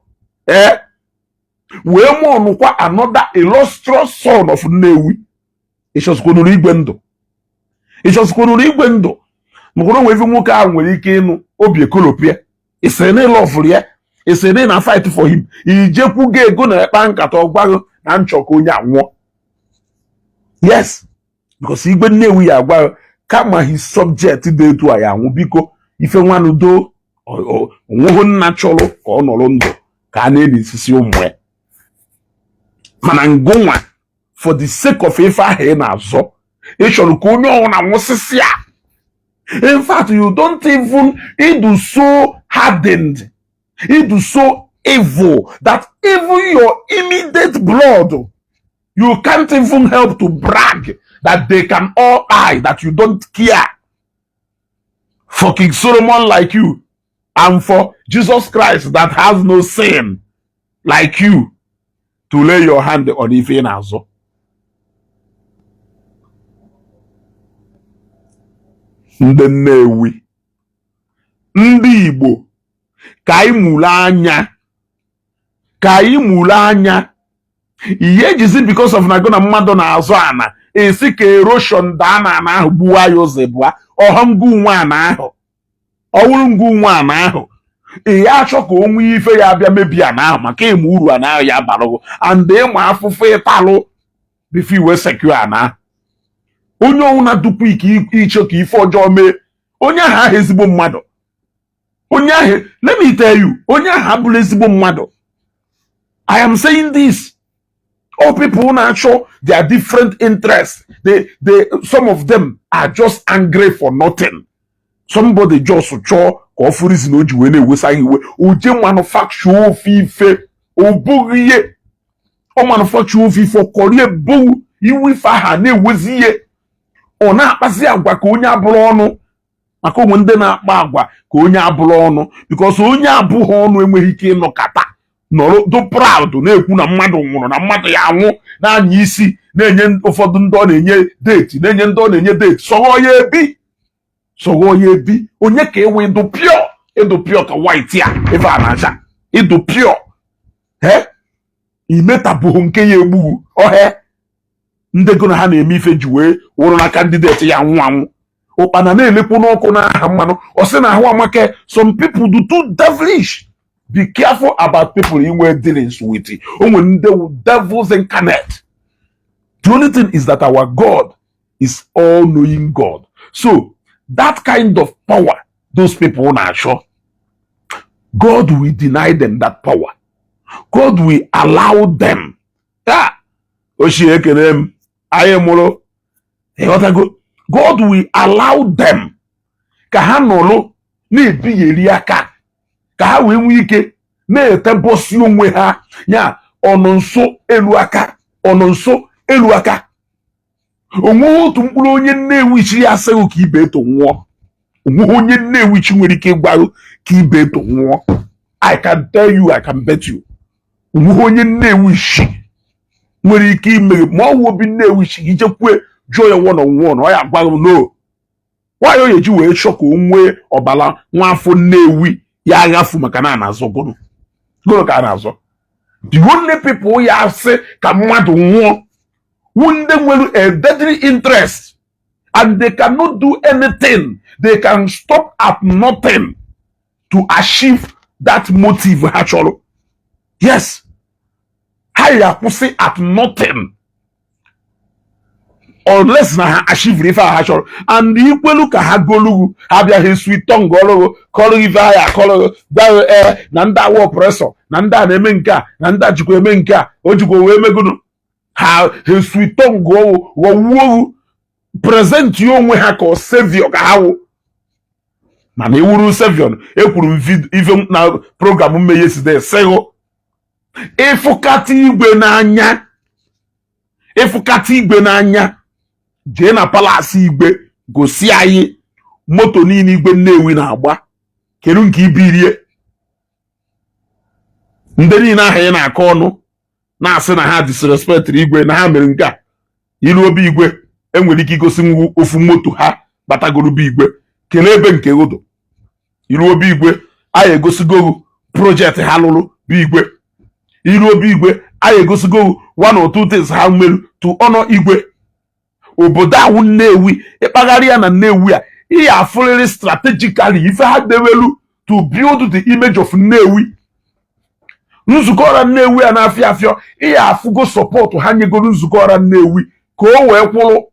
ee, wee mụọ nụkwa another illustrious son of Nnewi. Ịchọsikwanụrụ Igwe ndụ, ịchọsikwanụrụ Igwe ndụ maka onwe ife nwoke ahụ nwere ike ịnụ obi ekolopịa. Ịsịrị na ịloveụrụ ya, ịsịrị na ị na fight for him, ijekwugo ego na ekpa nkata ọgwaghị na nchọ ka onye anwụọ. Yes, because Igwe Nnewi ya agwa kama his subject dị etu a ya anwụ, biko ife nwanudo onweghị nna chọrọ ka ọ nọrọ ndụ ka a na-eli isisi ụmụ ya. Mana ngụnwa, for the sake of ife ahụ ị na-azọ, ị chọrọ ka onye ọbụla nwụsịsị a. In fact, you don't even ịdụ so hardened, ịdụ so evil that even your immediate blood, you can't even help to brag that they can all die, that you don't care. For King Solomon like you and for Jesus Christ that has no sin like you to lay your hand on ife ị na-azọ. Ndị Nnewi, ndị Igbo, ka anyị mụrụ anya, ka anyị mụrụ anya. Ihe ejizi because of na go na mmadụ na-azụ ana esi ka erosion daa na ana ahụ gbuwa ya ụzọ ịbụa ọha ngụ nwe ana ahụ ọwụrụ ngụ nwe ana ahụ. Ị ya achọ ka o nwee ife ya abịa mebie ana ahụ maka ịma uru ana ahụ ya barụgo and ịma afụfụ ịtalụ before iwe secure ana ahụ. Onye ọnwụna dukwu ike iche ka ife ọjọọ mee onye ahụ ahụ ezigbo mmadụ, onye ahụ, let me tell you, onye ahụ abụrụ ezigbo mmadụ. I am saying this, all people na-achọ their different interests, they some of them are just angry for nothing. Somebody just chọọ ka ọ fụ reason o ji wee na-ewesa ya iwe, o je manufacture ofe ife o bụghị ihe ọ manufacture ofe ife ọkọrie bowu iwe ife aha na-ewezi ihe ọ na-akpazi agwa ka onye abụrụ ọnụ, maka onwe ndị na-akpa agwa ka onye abụrụ ọnụ, because onye abụghị ọnụ enweghị ike ịnọkata nọrọ do proud na-ekwu na mmadụ nwụrụ, na mmadụ ya anwụ, na-anya isi, na-enye ụfọdụ ndị ọ na-enye date, na-enye ndị ọ na-enye date. Sọghọ ya ebi, sọghọ ya ebi. Onye ka ewe ịdụ pure, ịdụ pure ka white ya ebe a na-acha ịdụ pure he imetabụghị nke ya egbughu ọhịa. Ndị go na ha na-eme ife ji wee wụrụ na candidate ya anwụ anwụ, ụkpana na-elekwu n'ọkụ n'aha mmanụ. Ọ sị na ahụ amaka. Some people do too devilish. Be careful about people inwe dealings with. O nwere ndị devils incarnate. The only thing is that our God is all-knowing God, so that kind of power those people na-achọ, God will deny them that power. God will allow them. Ah, ochie, ekele m anyị mụrụ. Ịghọtago? God will allow them ka ha nọrọ na-ebigheri aka, ka ha wee nwee ike na-etebọsi onwe ha ya ọnụ nso elu aka, ọnụ nso elu aka. Onweghị otu mkpụrụ onye Nnewi chi ya asịghị ka ibe eto nwụọ. Onweghị onye Nnewi chi nwere ike ịgwarụ ka ibe eto nwụọ. I can tell you, I can bet you, onweghị onye Nnewi chi nwere ike ime ma ọ wụ obi Nnewi chi ijekwue jụọ ya one on one, ọ ya agwa m no. Nwaanyị o eji wee chọọ ka o nwee ọbara nwaafọ Nnewi ya aghafu, maka na a na-azọ gụnụ gụnụ ka a na-azọ. The only people ya asị ka mmadụ nwụọ wu ndị nwere a deadly interest, and they cannot do anything, they can stop at nothing to achieve that motive ha chọrọ. Yes, ha ya akwụsị at nothing unless na ha achieve ife a ha chọrọ. And ikwelu ka ha golugu, ha bịaghị sweet tongue ọlụgụ kọrọ ife ha ya akọrọ gwa ee na ndị awa oppressor, na ndị a na-eme nke a, na ndị a jikwa eme nke a, o jikwa wee megonu ha. Ha sweet tongue ghọwuo present ya onwe ha ka ọ savior ka ha wụ. Mana ewuru savior, ekwuru m ife na program mme yesterday, sịghụ ịfụkata igwe n'anya, ịfụkata igwe n'anya, jee na palace igwe, gosi anyị moto niile igwe Nnewi na-agba. Kedu nke ibirie? Ndị niile ahụ ị na-akọ ọnụ na-asị na ha disrespectịrị igwe, na ha mere nke a, ilu obi igwe enwere ike igosi nwu ofu moto ha batagoro be igwe? Kelee ebe nke odo ilu obi igwe anyị egosigo project ha lụrụ bụ igwe. Ilu obi igwe anyị egosigo one or two things ha merụ to honor igwe. Obodo ahụ Nnewi, ịkpagharị ya na Nnewi a, ihe afụrịrị strategically ife ha dewelu to build the image of Nnewi. Nzukọ ọra Nnewi a na-afịa afịọ, ihe afụgo support ha nyegoro nzukọ ọra Nnewi ka o wee kwụrụ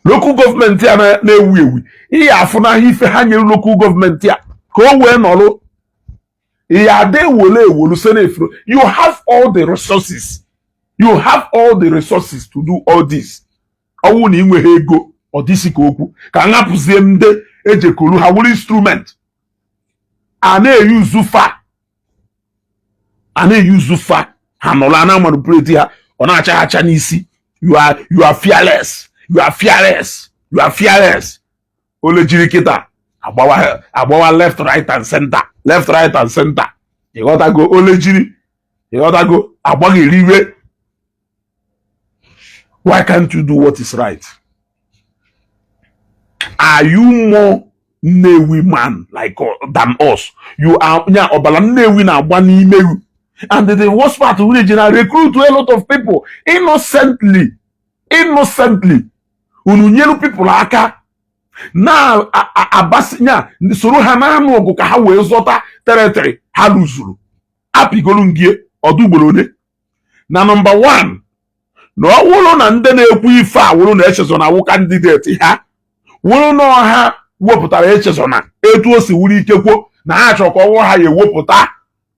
local government a na-ewu ewu. Ihe afụ n'ahịa ife ha nyere local government a ka o wee nọrọ ihe ada ewolu ewolu senefro. You have all the resources, you have all the resources to do all this. Ọnwụ na ị nweghị ego, ọ dịsị ka okwu ka nhapụzie ndị ejekolu ha wuru instrument a na-eyuzu fa, a na-eyuzu fa, ha nọrọ a na-manipulate ha, ọ na-acha ha acha n'isi. You are fearless, you are fearless, you are fearless. Ole jiri kịta agbawa agbawa left, right and center, left, right and center. Ịghọtago? Ole jiri, ịghọtago? Agbaghịrị iwe. Why can't you do what is right? Are you more Nnewi man like than us? You are nya ọbara Nnewi na-agba n'ime you. And the worst part, village na recruit a lot of people innocently, innocently. Unu nyelu people aka na abasi nya soro ha na-anụ ọgụ ka ha wee zọta territory ha lụzuru. Apigolu ngie ọdụ ugboro ole na number 1 na ọ wụrụ na ndị na-ekwu ife a wụrụ na Echezona awụ candidate ha, wụrụ na ọha wepụtara Echezona etu o si wuru ike kwuo na ha chọrọ ka ọwụ ha ya ewepụta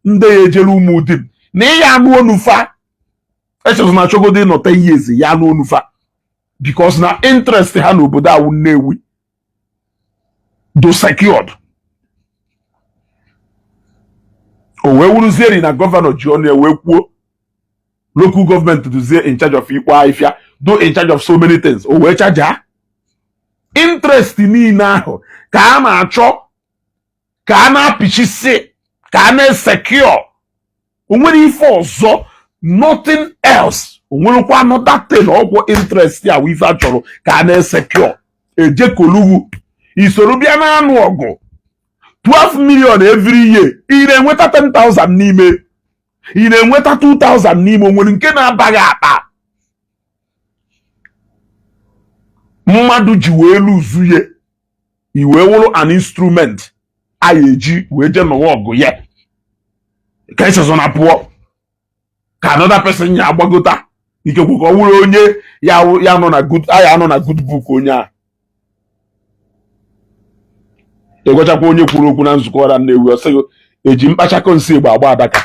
ndị ya ejere ụmụ di m na ịya anụ onu fa. Echezona achọgodo ịnọ 10 years ya anụ onu fa, because na interest ha n'obodo awụ Nnewi. Do secured. O wee wuruzieri na governor ji ọnụ ya wee kwuo local government duzie in charge of ikpo ahịfịa, do in charge of so many things. O wee chaja interest niile ahụ ka a na-achọ ka a na-apịchisi, ka a na-esecure. O nwere ife ọzọ, nothing else. O nwerekwa another thing, ọgwụ interest ya wụ ife a chọrọ ka a na-esecure. Ejekoluwu isoro bịa na-anụ ọgụ 12 million every year, ị na-enweta 10,000 n'ime, ị na-enweta 2,000 n'ime. O nwere nke na-abaghị akpa mmadụ ji wee luzu ye, i wee wụrụ an instrument a ya eji wee jee nụwa ọgụ ya ka echezọ na pụọ ka another person ya agbagota ikekwe ka ọ wụrụ onye ya nọ na good aya anọ na good book. Onye a ịgwachakwa onye kwuru okwu na nzukọ ọra Nnewi, ọ sịghị eji mkpachakọ nsị egbe agba adaka.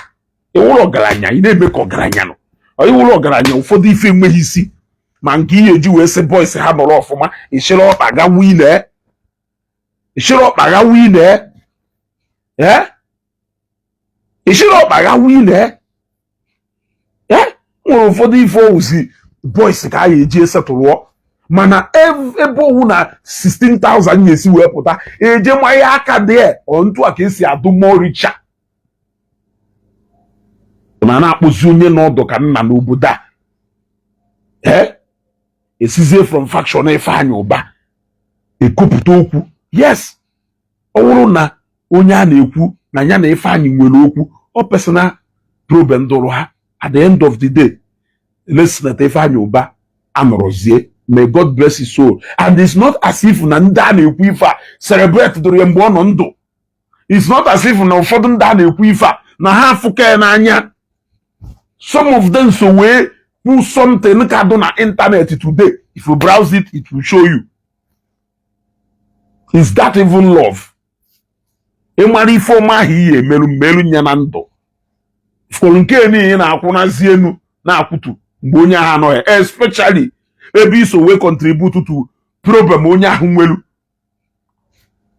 Ịwụrụ ọgaranya, ị na-eme ka ọgaranya nọ. Ịwụrụ ọgaranya, ụfọdụ ife enweghị isi ma nke ihe eji wee sị boys ha nọrọ ọfụma. Ịchịrị ọkpa ga wine, ịchịrị ọkpa ga wine, ee, ịchịrị ọkpa ga wine. Ee, nwere ụfọdụ ife owuzi boys ka a ga-eji esetụrụọ, mana ebe owu na 16,000 ga-esi wee pụta eje mmanya aka dị ọ ntu a ka esi adụ moricha na na-akpụzi onye n'ọdụ ka nna n'obodo a. Ee, esizie from faction Ifeanyi Ụba ekopụta okwu. Yes, ọ bụrụ na onye a na-ekwu na ya na Ifeanyi nwere okwu, ọ personal problem dụrụ ha. At the end of the day, Senator Ifeanyi Ụba anọrọzie. May God bless his soul. And it's not as if na ndị a na-ekwu ife a celebrate dụrụ ya mgbe ọ nọ ndụ. It's not as if na ụfọdụ ndị a na-ekwu ife a na ha afụka ya n'anya. Some of them so wee kwu something ka dị na internet today. If you browse it, it will show you. Is that even love? Ịmara ife ọma ahụ iyi emerụ mmerụ ya na ndụ fọrọ nke niile na-akwụnazi enu na-akwụtu mgbe onye ahụ anọghị, especially ebe iso wee contribute to problem onye ahụ nwelu,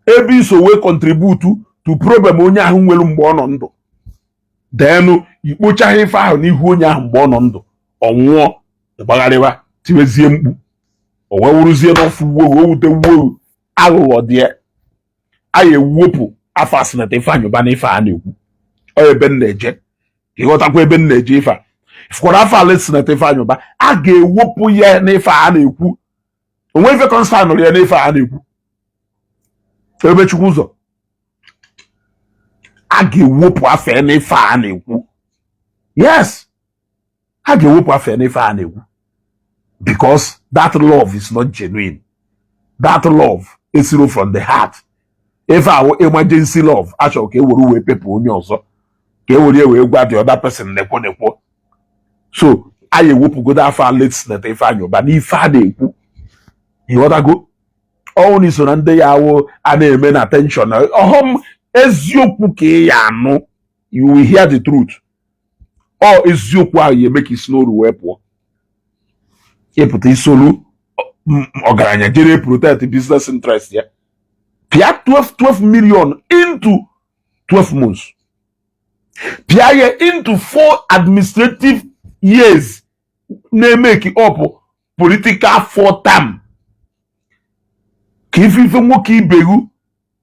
ebe iso wee contribute to problem onye ahụ nwelu mgbe ọ nọ ndụ. Denu ikpochaghị ife ahụ n'ihu onye ahụ mgbe ọ nọ ndụ, ọ nwụọ, ịgbagharịwa tiwezie mkpu, o wee wụrụzie n'ọfụ wuo o wute wuo. Aghụghọ dị ya. A ya ewepụ afọ Senator Ifeanyi Ụba n'ife a na-ekwu. Ọ ebe m na-eje ka ịghọtakwa ebe m na-eje. Ife a fụkwara afọ ala Senator Ifeanyi Ụba, a ga-ewepụ ya n'ife a na-ekwu. Onwe ife concern nụrụ ya n'ife a na-ekwu ebe Chukwu ụzọ, a ga-ewepụ afọ ya n'ife a na-ekwu. Yes, a ga-ewepụ afọ ya n'ife a na-ekwu because that love is not genuine. That love esiro from the heart. Ife ahụ emergency love achọrọ ka e were wee pepụ onye ọzọ, ka e were wee gwa the other person nekwo nekwo. So a ya ewepụgodo afọ late Senator Ifeanyi Ụba n'ife a na-ekwu. Ịghọtago? Ọnwụ na iso na ndị ya awụ a na-eme na tension ọghọm eziokwu ka ị ya anụ. You will hear the truth. Ọ eziokwu ahụ ya eme ka isi n'oru wee pụọ, ịpụta isolu ọgaranya jere protect business interest ya. Pịa 12 12 million into 12 months, pịa ya into 4 administrative years, na-emeki up political four term, ka ife ife nwoke ibegu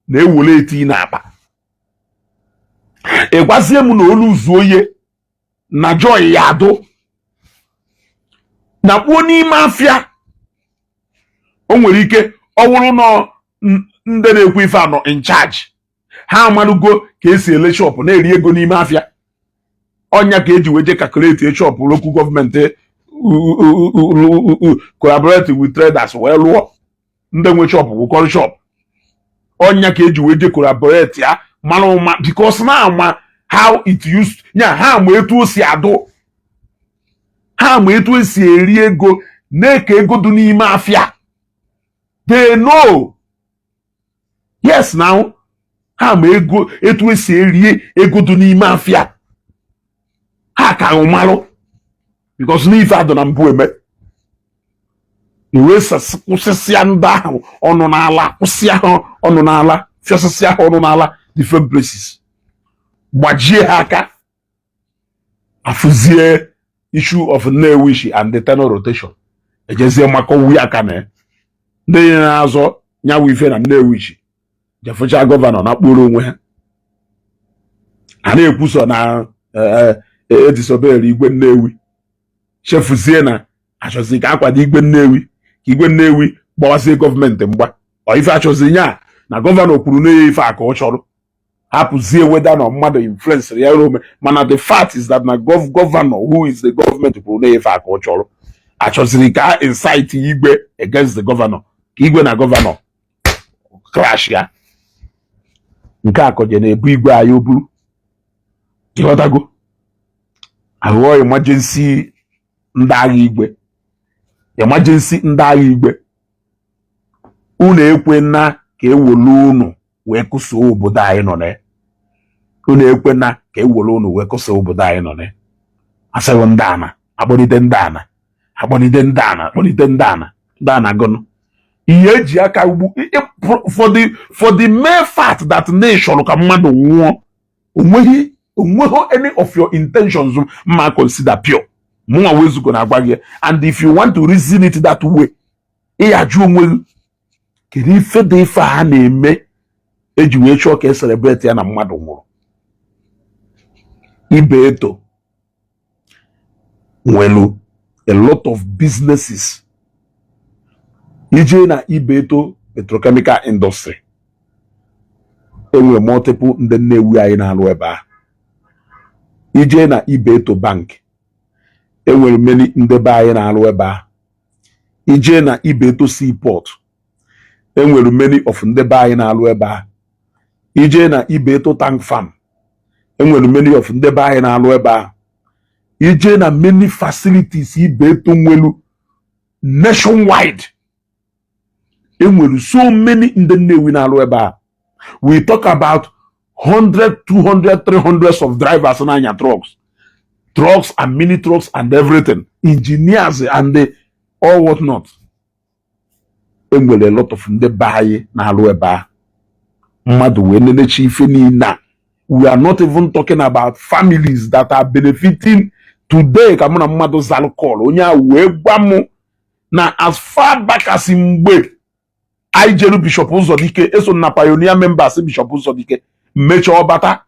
na-ewere eti n'akpa. Ị gwazie m na olu zuo oye na joy ya adụ na kpuo n'ime afịa. O nwere ike ọ bụrụ nọ ndị na-ekwu ife anọ in charge, ha amarugo ka esi ele shop na-eri ego n'ime afịa. Ọnya ka eji wee je calculate shop local government collaborate with traders wee lụọ ndị nwe shop wụkọrọ shop. Ọnya ka eji wee je collaborate ya mara ụma because na ama how it used ya. Ha ma etu o si adụ, ha ma etu esi eri ego na-eke ego dị n'ime afịa. They know. Yes, now ha ma ego etu esi eri ego dị n'ime afịa. Ha ka ahụ marụ because n'ife adụ na mbụ eme. Iwe kwụsịsịa ndị ahụ ọnụ n'ala, kwụsịa ha ọnụ n'ala, fịasịsịa ha ọnụ n'ala different places, gbajie ha aka. Afụzie issue of Nnewichi and the tenure rotation, ejezie makọwu aka na ndị na-azọ nyawu ife na Nnewichi jefụcha governor na kpụrụ onwe ha. A na-ekwuso na edisobere igwe Nnewi, chefuzie na achọzi ka akwado igwe Nnewi, ka igwe Nnewi gbawazie gọọmenti mgba. Ọ ife achọzi nya na governor kwuru na ya ife a ka ọ chọrọ, hapụzie weda na mmadụ influence ya ome. Mana the fact is that na governor who is the government kwuru na ife a ka ọ chọrọ, achọziri ka a incite igwe against the governor, ka igwe na governor clash ya. Nke a kọje na-ebu igwe anyị o buru, ịghọtago? Ahụọ emergency ndị agha igwe, emergency ndị agha igwe. Unu ekwena ka ewolu unu wee kụsoo obodo anyị nọ na ya. Unu ekwena ka ewolu unu wee kụsoo obodo anyị nọ na ya. Asịghị ndị ana akpọlite, ndị ana akpọlite, ndị ana akpọlite, ndị ana, ndị ana gụnụ ihe eji aka ugbu for the mere fact that nation ka mmadụ nwụọ. Onweghị any of your intentions mma consider pure. Mụnwa wezugo na-agwa gị, and if you want to reason it that way, ị ajụ onwe gị, kedu ife dị ife a na-eme eji wee chọọ ka e celebrate ya na mmadụ nwụrụ? Ibeto nwelu a lot of businesses. Ije na Ibeto petrochemical industry, enwere multiple ndị Nnewi anyị na-arụ ebe ahụ. Ije na Ibeto Bank, enwere many ndị be anyị na-arụ ebe ahụ. Ije na Ibeto Seaport, enwere many of ndị be anyị na-arụ ebe ahụ. Ije na Ibeto Tank Farm, enwere many of ndị be anyị na-arụ ebe ahụ. Ije na many facilities Ibeto nwelu nationwide, enwere so many ndị Nnewi na-arụ ebe a. We talk about 100, 200, 300 of drivers na-anya trucks, trucks and mini trucks and everything, engineers and the all what not. Enwere a lot of ndị be anyị na-arụ ebe a. Mmadụ wee nenechi ife niile a. We are not even talking about families that are benefiting today. Ka mụ na mmadụ zalụ call, onye a wee gwa mụ na as far back as mgbe anyị jeru Bishop Ụzọdike, eso na pioneer members Bishop Ụzọdike, mechaa ọbata.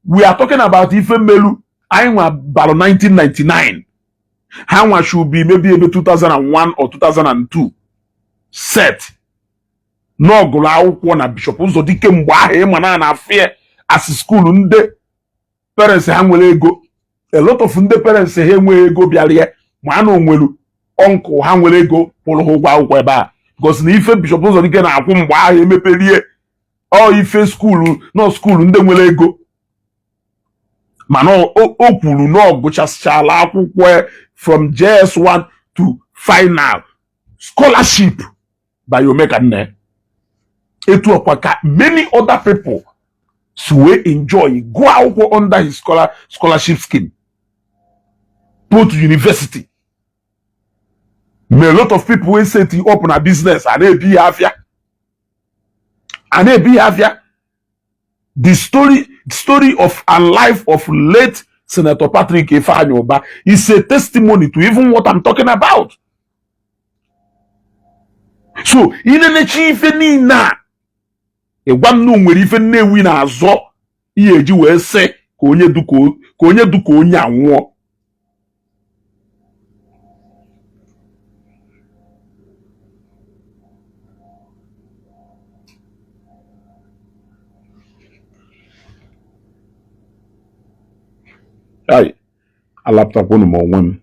We are talking about ife mmelu anyị nwa balụ 1999, ha nwa should be maybe ebe 2001 or 2002 set n'ọgụrụ akwụkwọ na Bishop Ụzọdike. Mgbe ahụ, ịma na na-afịa as school ndị parents ha nwere ego. A lot of ndị parents ha enweghị ego bịara ya, ma a na onwelu uncle ha nwere ego kwụrụ ha ụgwọ akwụkwọ ebe a, because na ife Bishop Ụzọdike na-akwụ mgbe ahụ emeperie ọ ife school nọ school ndị nwere ego. Mana o kwuru na ọ gụchasịchala akwụkwọ from JS1 to final, scholarship by Omekanne. Etu ọkwa ka many other people si wee enjoy gụọ akwụkwọ under his scholarship scheme, both university. Ma a lot of people wey set up na business, a na-ebi ya afịa, a na-ebi ya afịa. The story of and life of late Senator Patrick Ifeanyi Uba is a testimony to even what I'm talking about. So inenechi ife niile a, ịgwa m na o nwere ife Nnewi na-azọ ihe eji wee sị ka onye du ka onye a nwụọ? Ai, alapụtakwunu m onwe m.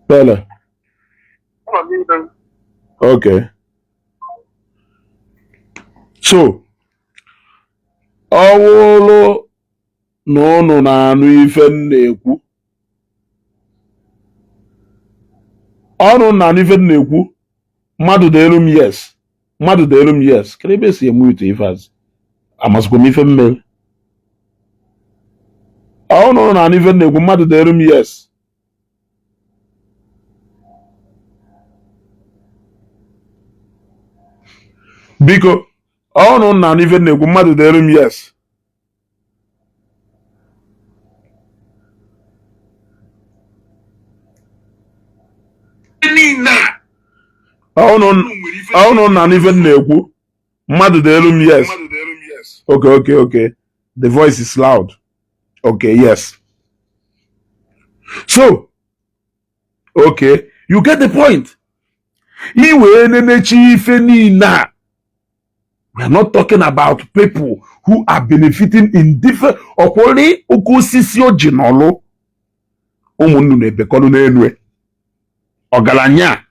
Pele. Okay. So, ọ wụrụ na unu na-anụ ife m na-ekwu, ọnụ na-anụ ife m na-ekwu, mmadụ deelu m yes, mmadụ deelu m yes. Kedu ebe esi eme ite ife azụ? Amasịkwa m ife m mere. Ọ nụrụ na ife na-ekwu, mmadụ dere m yes. Biko, ọ nụrụ na ife na-ekwu, mmadụ dere m yes. Ọ nụrụ na ife na-ekwu, mmadụ dere m yes. Okay, the voice is loud. Okay, yes. So okay, you get the point. I wee nenechi ife niile a, we are not talking about people who are benefiting in different. Ọkwụrụ oke osisi ọjị n'ọlụ ụmụ nnụnụ ebekọlụ n'elu ọgaranya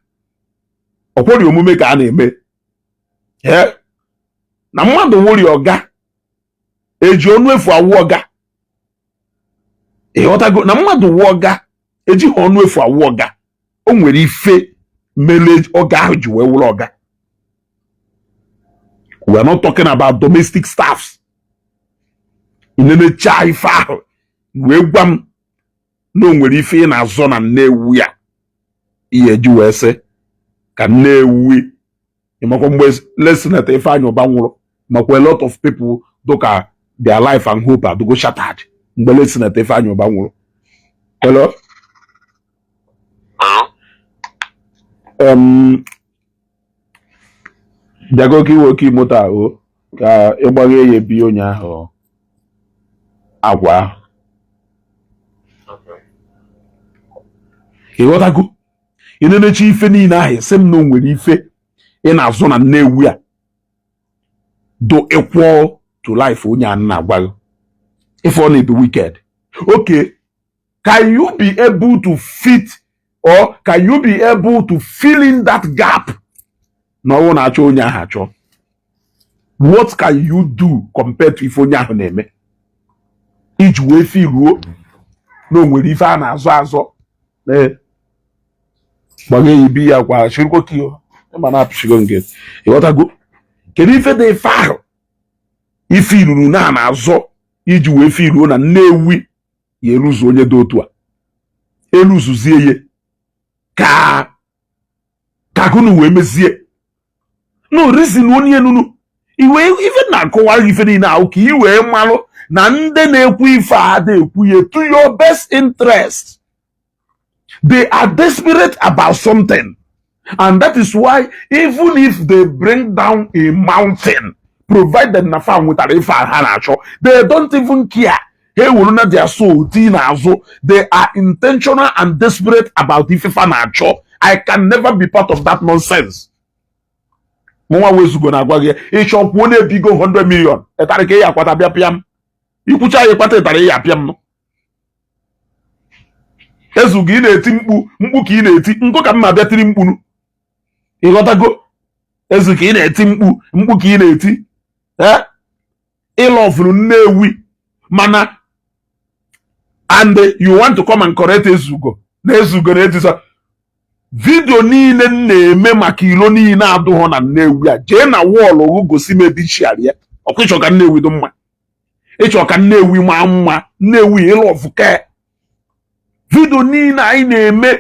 ọkwụrụ omume ka a na-eme na mmadụ nwụri ọga eji ọnụ efu awụ ọga. Ịghọtago na mmadụ wụ ọga ejighị ọnụ efu awụ ọga. O nwere ife mele ọga ahụ ji wee wụrụ ọga. We are not talking about domestic staffs. Inenecha ife ahụ wee gwa m na o nwere ife ị na-azọ na Nnewi ya ihe eji wee sị ka Nnewi. Ịmakwa mgbe late Senator Ifeanyi Uba nwụrụ, makwa a lot of people dụka their life and hope adụgo shattered mgbe late Senator Ifeanyi Uba nwụrụ. Hello? Bịago ka iwe oke moto a o ka ịgbaghe ya ebi onye ahụ agwa ahụ. Ịghọtago? Ị na-enecha ife niile ahụ, sị m na o nwere ife ị na-azụ na Nnewi a do equal to life onye a na-agwa gị. If ọ na-ebi wicked. Okay, can you be able to fit or can you be able to fill in that gap? Na ọnwụ na-achọ onye ahụ achọ. What can you do compared to ife onye ahụ na-eme? Iji wee firuo na o nwere ife a na-azọ azọ. Gbaga eyibi ya kwa chirikwa kio ịma na-apụchigo nke. Ịghọtago? Kedu ife dị ife ahụ ife iruru na na-azọ iji wee firuo na Nnewi ya eluzu onye dị otu a eluzuzie ya ka gụnụ wee mezie no reason onye nunu iwe ife na-akọwara ife niile ahụ ka i wee malụ na ndị na-ekwu ife a na-ekwu ya to your best interest. They are desperate about something, and that is why even if they bring down a mountain, provided na fa nwetara ife a ha na-achọ, they don't even care. Ha ewuru na their soul tii n'azụ. They are intentional and desperate about ife fa na-achọ. I can never be part of that nonsense. Mụnwa wezugo na-agwa gị ịchọ kwuo na-ebigo 100 million ịtarị ka ị akwata bịa pịa m ikwucha ya ịkwata ịtarị ya apịa m nụ. Ezugo ị na-eti mkpu mkpu ka ị na-eti nkụ ka mma bịa tiri mkpu ịghọtago. Ezu ka ị na-eti mkpu mkpu ka ị na-eti ịlọfuru Nnewi mana and you want to come and correct Ezugo na Ezugo na-etisa video niile m na-eme maka ilo niile adụghọ na Nnewi a. Jee na wall gosi m ebe ichiara ya. Ọkwa ịchọ ka Nnewi dị mma, ịchọ ka Nnewi maa mma, Nnewi ịlọfụ ke video niile anyị na-eme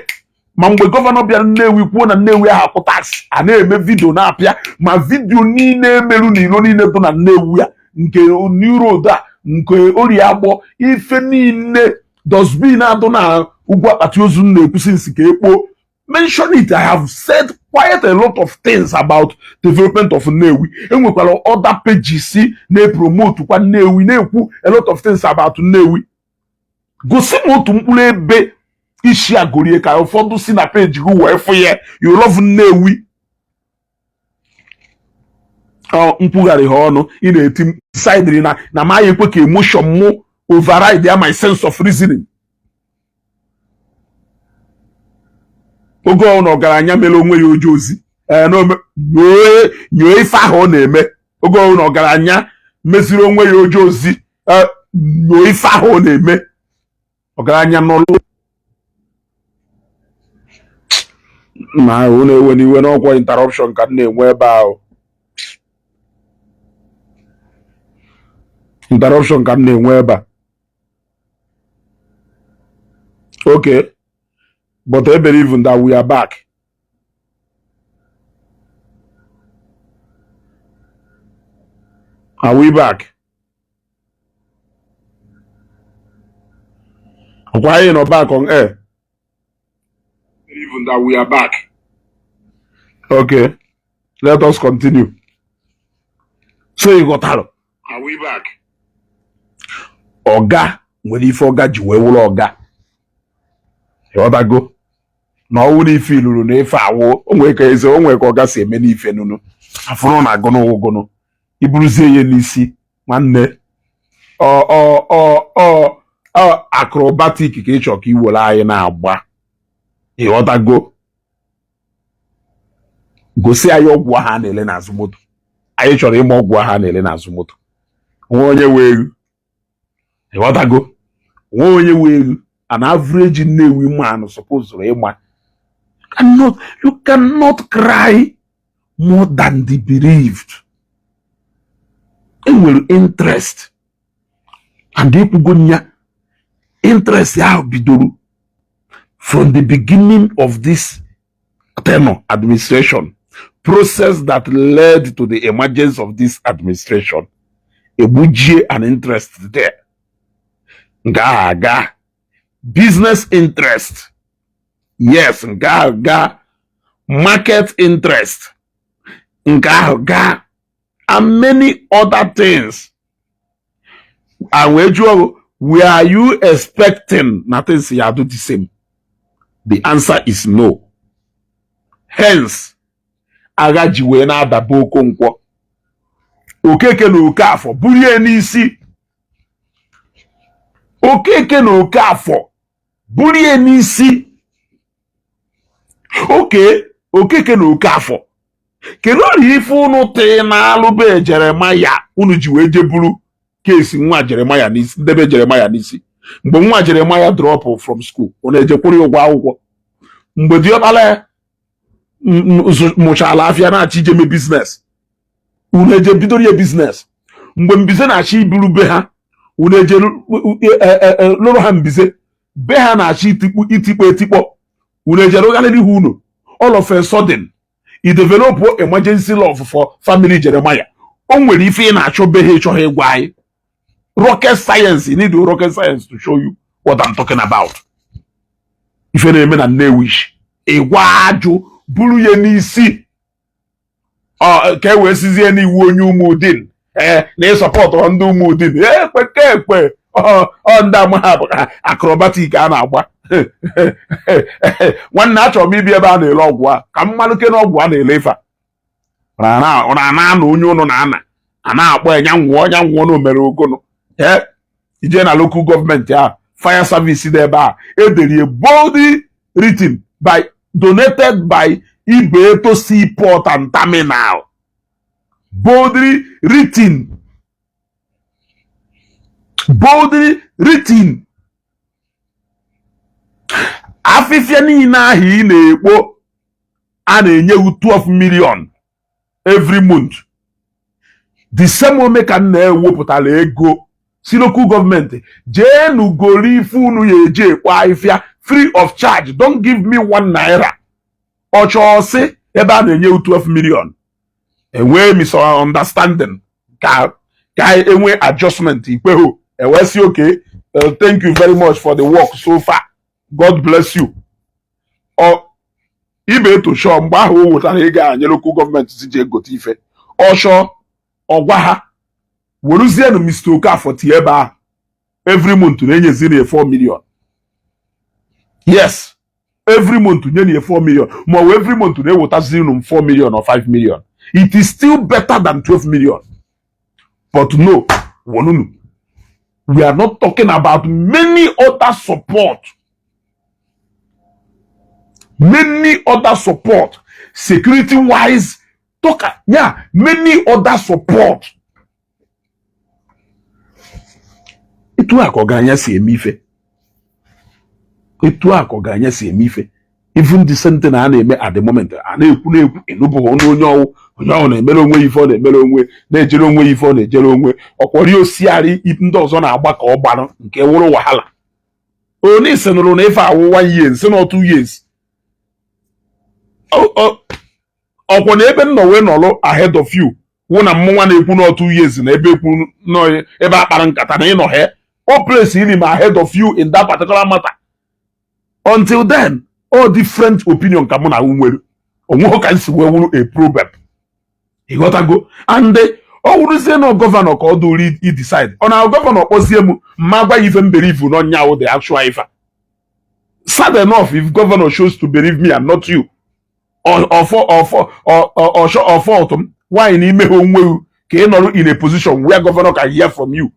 ma mgbe governor bịara Nnewi kwuo na Nnewi ahụ akwụ tax a na-eme video na-apịa ma video niile emerụ na ilo niile dị na Nnewi a nke New Road a nke Orie Agbọ ife niile dustbin adụ na ugwu akpati ozu na-ekwusi nsi ka ekpo. Mention it. I have said quite a lot of things about development of Nnewi. Enwekwara other pages na-epromote kwa Nnewi na-ekwu a lot of things about Nnewi. Gosi m otu mkpụrụ ebe isi agorie ka ụfọdụ si na peji gị wee fụ ya. You love Nnewi. Ọ nkwugharị ha ọnụ ị na-eti sidiri na na ma ekwe ka emotion mụ override ya my sense of reasoning. Oge ọ na ọgaranya mere onwe ya oje ozi nyoo ife ahụ ọ na-eme. Oge ọ na ọgaranya meziri onwe ya oje ozi nyoo ife ahụ ọ na-eme. Ọgaranya n'ọlụ na ahụ na-ewe n'iwe n'ọkwa interruption ka m na-enwe ebe ahụ. Interruption ka m na-enwe ebe a. Okay, but I believe that we are back. Are we back? Why you not back on air? Even that we are back. Okay, let us continue. So you got out. Are we back? Ọga nwere ife ọga ji wee wụrụ ọga. Ịghọtago na ọwụ na ife iluru na ife awụ onwe ka eze onwe ka ọga si eme n'ife nunu afụrụ na agụnụ ụgụnụ iburuzie ya n'isi nwanne ọ ọ ọ ọ ọ acrobatic ka ị chọ ka i were anyị na-agba. Ịghọtago, gosi anyị ọgwụ ahụ a na-ele n'azụ moto. Anyị chọrọ ịma ọgwụ ahụ a na-ele n'azụ moto. Nwa onye wee egwu. Ịghọtago, nwa onye wee egwu. An average Nnewi man supposed ịma cannot, you cannot cry more than the bereaved. Enwere interest and ekwugo nya interest ahụ bidoro from the beginning of this tenure administration process that led to the emergence of this administration. Egbujie an interest there nke ahụ aga business interest, yes, nke ahụ gaa market interest, nke ahụ gaa and many other things. And wee jụọ, were you expecting na things ya do the same? The answer is no. Hence agha ji wee na-adaba Okonkwo, Okeke na Okafọ burie n'isi. Okeke na Okafọ burie n'isi. Oke Okeke na Okafọ, kedu ọrịa ife unu tị na-alụbe Jeremaya unu ji wee jeburu kesi nwa Jeremaya n'isi, ndebe Jeremaya n'isi? Mgbe nwa Jeremaya drop from school, ọ na-ejekwuru ya ụgwọ akwụkwọ. Mgbe diọkpala ya mụchala afịa na-achọ ijeme business, unu eje bidoro ya business. Mgbe mbize na-achọ iburu be ha, unu eje lụrụ ha mbize. Be ha na-achọ itikpu itikpo etikpọ, unu eje rụgharịrị ha unu. All of a sudden i develop emergency love for family Jeremiah. O nwere ife ị na-achọ be ha ịchọghị ịgwa anyị. Rocket science, you need rocket science to show you what I'm talking about. Ife na-eme na Nnewi, ịgwa ajụ buru ya n'isi ọ ka e wee sizie n'iwu onye Ụmụdin ee na ịsọpọtụ ndị Ụmụdin ekpe ka ekpe ọ ndị ama bụ acrobatic a na-agba. Nwanne, achọrọ m ibi ebe a na-ele ọgwụ a ka m malụke na ọgwụ a na-ele ife a ọ na-ana ana onye ụnụ na-ana a na-akpọ ya nyanwụọ nyanwụọ na omere ogono. Ee, ije na local government ahụ, fire service dị ebe a edere boldly written by donated by Ibeto Seaport and Terminal, boldly written, boldly written. Afịfịa niile ahụ ị na-ekpo a na-enyewu 12 million every month, the same ome ka m na-ewepụtara ego si local government jee nugoro ife unu ya eji ekpo ahịfịa free of charge, don't give me ₦1. Ọchọ sị ebe a na-enye 12 million enwee misunderstanding ka enwee adjustment ikpeho ewee sị okay, thank you very much for the work so far, God bless you. Ọ Ibeto chọọ mgbe ahụ o wetara ego a nye local government si ji egote ife ọchọ ọgwa ha weruzienụ Mr. Okafor tie ebe ahụ every month na-enyeziri ya 4 million. Yes, every month nye ya 4 million, ma ọ bụ every month na-ewetaziri m 4 million or 5 million. It is still better than 12 million. But no, wonunu, we are not talking about many other support, many other support, security wise talk, yeah, many other support. Etu a ka ọgaranya si eme ife, etu a ka ọgaranya si eme ife. Even the same thing a na-eme at the moment a na-ekwu na-ekwu enubụghị ọnụ onye ọwụ onye ọwụ na-emere onwe ya ife ọ na-emere onwe na-ejere onwe ya ife ọ na-ejere onwe ọkwọrị osiarị ndị ọzọ na-agba ka ọ gbarụ nke wụrụ wahala. Onye isi nụrụ na ife awụ one year, nsị na 2 years. Ọkwọ na ebe m nọ wee nọrọ ahead of you wụ na mmụnwa na-ekwu na 2 years na ebe ekwu nọ ebe a kpara nkata na ịnọ he o place ili m ahead of you in that particular matter. Until then, all different opinion ka mụ na nwere onweghị ka m si wee wuru a problem, ịghọtago? And ọ wụrụzie na governor ka ọ dụrụ i decide, ọ na governor kpọzie m, mma gwa ya ife m believe na ọnya wụ the actual ife. Sad enough, if governor chose to believe me and not you, or fault m, why na ime ha onwe ka ị nọrọ in a position where governor can hear from you?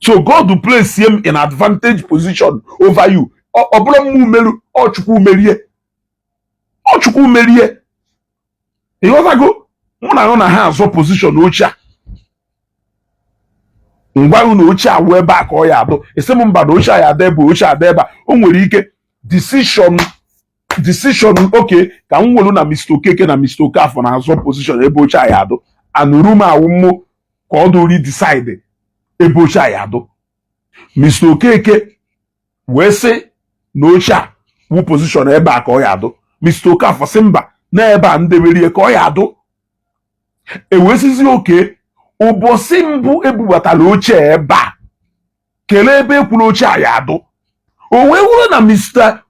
So God will place him in advantage position over you. Ọ bụrụ mmụ meru, ọ Chukwu merie, ọ Chukwu merie, ịghọtago? Mụ na ahụ na ha azọ position oche a, ngwa na oche awụ ebe a ka ọ ya adụ, esi m mba, na oche a ya ada ebe, oche ada ebe a. O nwere ike decision oke ka m nwere na Mr. Okeke na Mr. Okafọ na-azọ position ebe oche a ya adụ, anụrụ m awụ mmụ ka ọ dụri decide ebe oche a ya adụ. Mr. Okeke wee sị na oche a wụ position ebe a ka ọ ya adụ. Mr. Okafọ sị mba, na ebe a ndeberie ka ọ ya adụ. Ewesizi oke ụbọchị mbụ ebubatara oche ebe a, kelee ebe ekwuru oche a ya adụ, o wee wụrụ na Mr.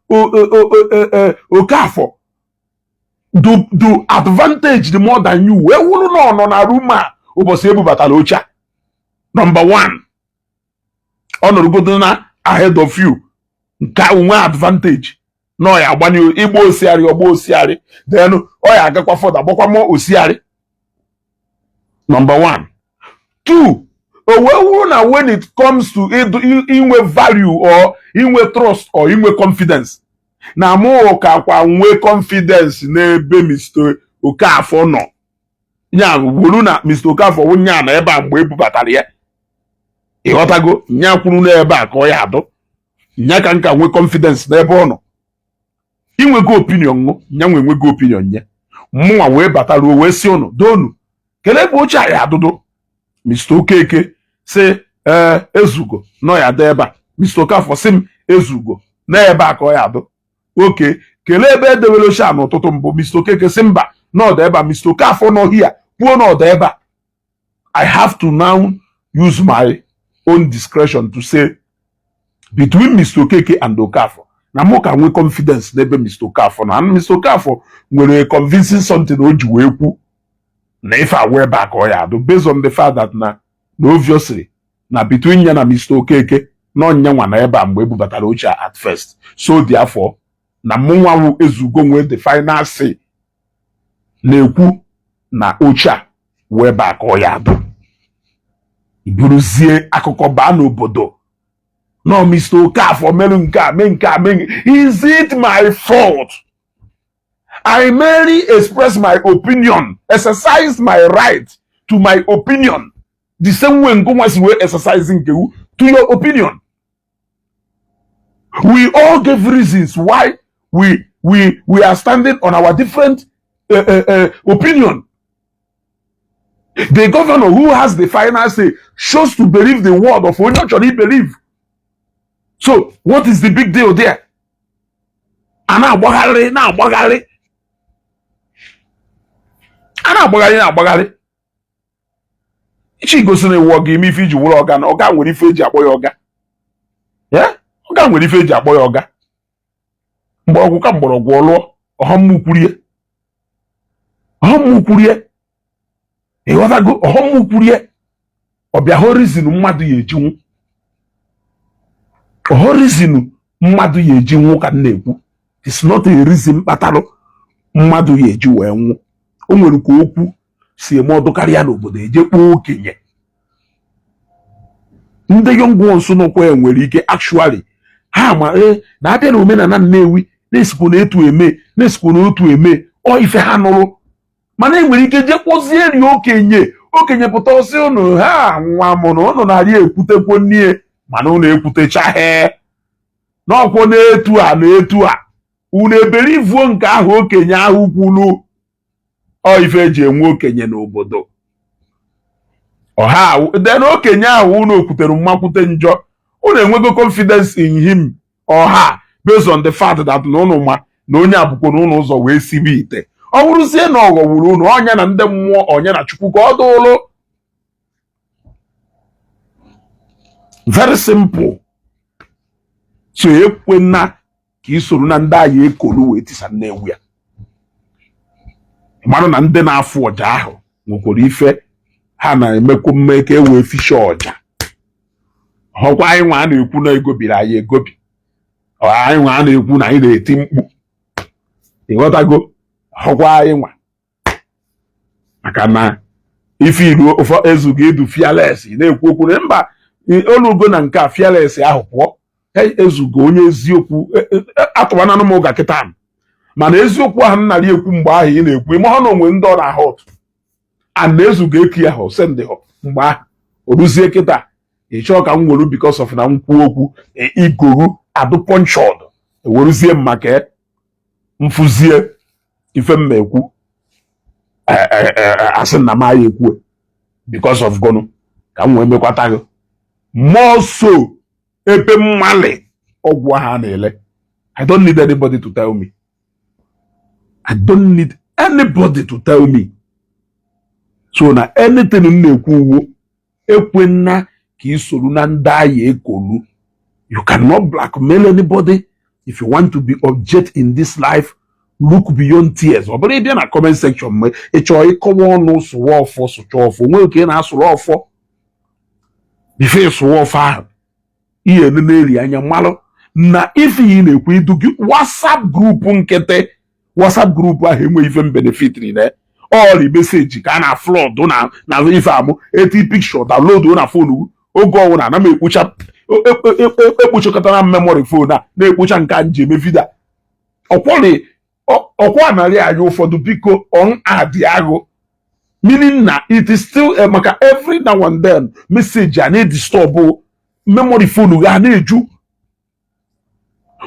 Okafọ do advantage more than you, wee wụrụ na ọ nọ na room a ụbọchị ebubatara oche a. Number one, ọ nọrọgodo na ahead of you, nke ahụ nwee advantage na ọ ya agbanye ịgba osiarị, ọgba osiarị, then ọ ya agakwa fọdụ agbakwa mụọ osiarị. Number one. Two, o wee wụrụ na when it comes to inwe value or inwe trust or inwe confidence, na mụ ka kwa nwee confidence n'ebe Mr. Okafọ nọ, ya wuru na Mr. Okafọ wụ nya na ebe a mgbe e bubatara ya, ịghọtago? Nya kwuru n'ebe a ka ọ ya adụ, nya ka nka nwee confidence n'ebe ọ nọ. Inwego opinion ṅụ, nya nwe nwego opinion nye mụnwa, wee bataruo wee si ụnụ donu kelee ebe oche a ya adụdụ. Mr. Okeke si ee, ezugo nọ ya dị ebe a. Mr. Okafọ si m ezugo n'ebe a ka ọ ya adụ. Oke kelee ebe edewere oche a n'ụtụtụ mbụ? Mr. Okeke si mba, n'ọdụ ebe a. Mr. Okafọ nọ hia kwuo n'ọdụ ebe a. I have to now use my own discretion to say between Mr. Okeke and Okafọ, na mụ ka nwee confidence n'ebe Mr. Okafọ na Mr. Okafọ nwere convincing something o ji wee kwu na ife awụ ebe a ka ọ ya adụ, based on the fact that na obviously na between ya na Mr. Okeke na ọnya nwa na ebe a mgbe ebubatara oche a at first. So therefore, na mụnwa wụ ezugo nwee the final say na-ekwu na oche a wụ ebe a ka ọ ya adụ. Buruzie akụkọ baa n'obodo no Mr. Okafọ mere nke a, mee nke a, mee nke. Is it my fault? I merely express my opinion, exercise my right to my opinion, the same way ngụnwa si wee exercise nke wu to your opinion. We all gave reasons why we are standing on our different opinion. The governor who has the final say chose to believe the word of onye ọ chọrọ believe. So what is the big deal there? A na-agbagharị, na-agbagharị, a na-agbagharị, na-agbagharị. Ichi gosi na iwu ọga ime ife iji wụrụ ọga, na ọga nwere ife eji akpọ ya ọga ya, ọga nwere ife eji akpọ ya ọga. Mgbọrọgwụ ka mgbọrọgwụ ọlụọ ọghọm kwurie, ọghọm kwurie, ịghọtago? Ọghọm kwurie ọbịa horizon mmadụ ya ejinwu, horizon mmadụ ya eji nwụ ka m na-ekwu. It's not a reason kpatalụ mmadụ ya eji wee nwụ. O nwere ka okwu si eme ọdụ karịa n'obodo, eje kpọọ okenye. Ndị young ones nọkwa ya nwere ike actually ha ma ee na-abịa na omenala Nnewi na-esikwa na etu eme, na-esikwa na otu eme ọ ife ha nụrụ, mana e nwere ike jee kpọzie ri okenye. Okenye pụta ọsị unu ha nwa mụrụ unu na-arị ekwutekwo nnie, mana unu ekwutechaghị n'ọkwọ na-etu a na etu a unu eberivuo nke ahụ okenye ahụ kwulu. Ọ ife eji enwe okenye n'obodo ọha den. Okenye ahụ unu okwutere mmakwute njọ, Unu enwego confidence in him or her based on the fact that na unu ma na onye abụkwa na unu ụzọ wee sibe ite. Ọ bụrụzie na ọ ghọgburu unu, ọnya na ndị mmụọ, ọnya na Chukwu ka ọ dụlụ. Very simple. So ekwena ka ị soro na ndị anyị ekolu wee tisa Nnewi a. Mara na ndị na-afụ ọja ahụ nwekwara ife ha na-emekwu mme ka e wee fisha ọja. Ọkwa anyị nwa a na-ekwu na egobiri anyị egobi, anyị nwa a na-ekwu na anyị na-eti mkpu, ịghọtago? Ọkwa anyị nwa, maka na ife iru ụfọ ezugo edu fearless na-ekwu okwu na mba olugo na nke a fearless ahụ pụọ. Ezugo onye eziokwu atụwananụ m ụga kịta, mana eziokwu ahụ nnarị ekwu mgbe ahụ ị na-ekwu ime ha na onwe ndị ọ na-ahụ ụtụ a na ezugo eki ahụ sendị họ mgbe ahụ oruzie kịta ị chọọ ka m were because of na m kwuo okwu igoru adụ punctured eweruzie m maka mfụzie ife m ekwu asị na m aya ekwu because of gụnụ ka m wee mekwata gị more so ebe mmali ọgwụ ahụ a na-ele. I don't need anybody to tell me. I don't need anybody to tell me. So na anything m na-ekwu uwo ekwena ka ị soro na ndị agha ekolu. You cannot blackmail anybody. If you want to be object in this life, look beyond tears. Ọ bụrụ ịbịa na comment section mgbe ị chọọ ịkọwa ọnụ sụwa ọfọ sụcha ọfọ onwe nke ị na-asụrụ ọfọ before ịsụwa ọfọ ahụ ihe enene anya malụ na ife ị na-ekwu idu gị WhatsApp group nkịtị. WhatsApp group ahụ enweghị ife m benefit na all message ka a na flood na na ife amụ eti picture download na phone oge ọwụna ana m ekpocha ekpochakọtara m memory phone a na-ekpocha nke a nji eme video ọkwọrị ọkwa narị anyị ụfọdụ biko on adị agụ, meaning na it is still maka every now and then message a na-edisturb memory phone ga na-eju.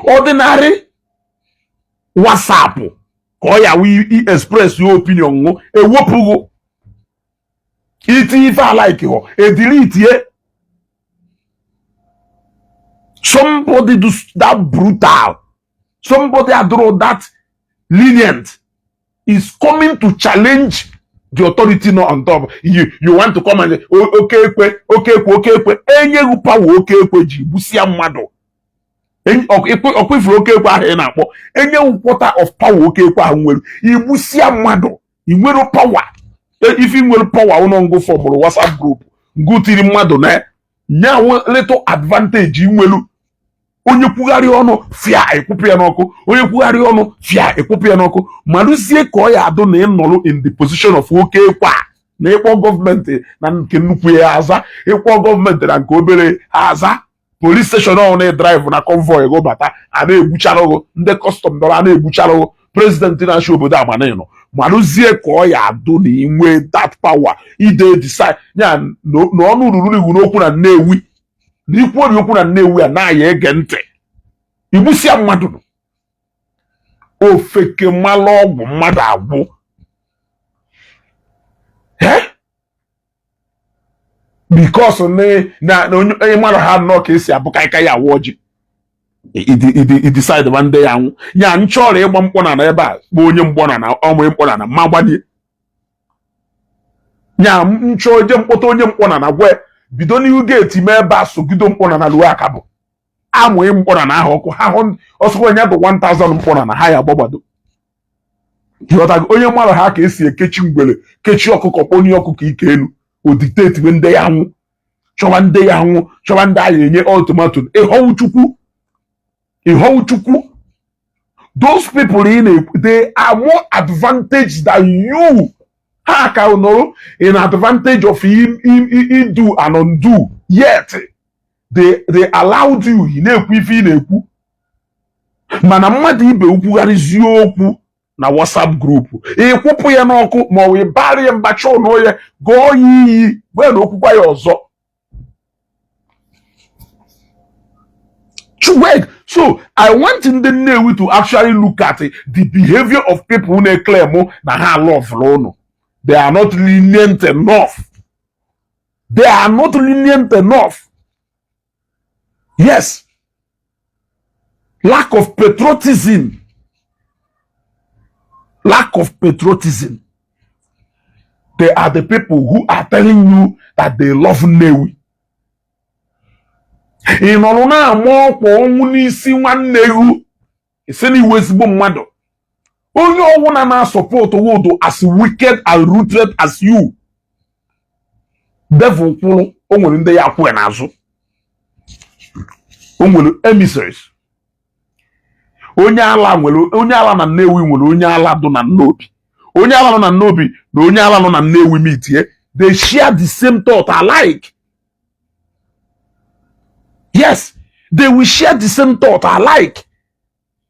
Ordinary WhatsApp ka ọ ya wee express your opinion ṅụ ewepụghị iti ife alike họ edilitie. Somebody do that brutal, somebody adoro that lenient is coming to challenge the authority nọ on top. You want to come and oke ekwe oke ekwe oke ekwe enyeghị power oke ekwe ji gbusia mmadụ ọkwefuru oke ekwe ahụ ị na-akpọ enyeghị quarter of power oke ekwe ahụ nwere igbusia mmadụ. Ị nwere power ife nwere power ụnọ ngụ formụrụ WhatsApp group ngụ tiri mmadụ na nyawo little advantage nwelu. Onye kwugharị ọnụ fịa ekwupụ ya n'ọkụ, onye kwugharị ọnụ fịa ekwupụ ya n'ọkụ. Malụzie ka ọ ya adụ na ịnọrụ in the position of oke ekwe a na ịkpọ gọọmenti na nke nnukwu ya aza, ịkpọ gọọmenti na nke obere ha aza. Police station ọ na drive na convoy go bata a na-egbucharụgụ ndị custom dọrọ a na-egbucharụgụ president na-achị obodo amana ịnọ. Malụzie ka ọ ya adụ na inwe that power ide decide ya na ọnụ ruru iwu n'okwu na Nnewi na ikwu ori okwu na Nnewi a na-aya ege ntị igbusia mmadụ ofeke mmalụ ọgwụ mmadụ agwụ. Eh, because na onye mmadụ ha nnọọ ka esi abụ kaikai awa ọjị idecide ma ndị ya nwụ ya nchọrọ ịgba mkpọ na ebe a kpọọ onye mkpọ na ọmụ mkpọ na ma gbanye nya nchọ je mkpọta onye mkpọ na gwe bido n'ihu gate mee ebe a sogido mkpọ na luo aka bụ amụghị mkpọ na ahụ ọkụ ha hụ ọsọkwa ya bụ 1000 mkpọ na ha ya agbagbado. Ịghọtago? Onye mmadụ ha ka esi ekechi ngwere kechi ọkụkọ kpọnye ọkụkọ ike elu odictate ndị ya nwụ chọwa ndị ya nwụ chọwa ndị agha enye ultimatum. Ịhọwụ Chukwu, ịhọwụ Chukwu. Those people ị na-ekwu, they are more advantage than you. Ha ka nọrọ in advantage of do and undo, yet they allowed you. Ị na-ekwu ife ị na-ekwu mana mmadụ ibe kwugharịzie okwu na WhatsApp group ịkwụpụ ya n'ọkụ ma ọ wee bara ya mba chọọ na ya gụọ ya iyi wee na okwukwa ya ọzọ. So I want ndị Nnewi to actually look at the behavior of people na-eclaim na ha love unu. They are not lenient enough. They are not lenient enough. Yes, lack of patriotism, lack of patriotism. They are the people who are telling you that they love Nnewi. Ị nọrọ na-ama ọkwa ọnwụ n'isi nwanne gị, isi na iwe ezigbo mmadụ. Onye ọwụna na-asupport wodo as wicked and rooted as you, devil kwụrụ. O nwere ndị ya akwụ ya n'azụ, o nwere emissaries. Onye ala nwere onye ala na Nnewi, nwere onye ala dụ na Nnobi, onye ala nọ na Nnobi na onye ala nọ na Nnewi meetie, they share the same thought alike. Yes, they will share the same thought alike.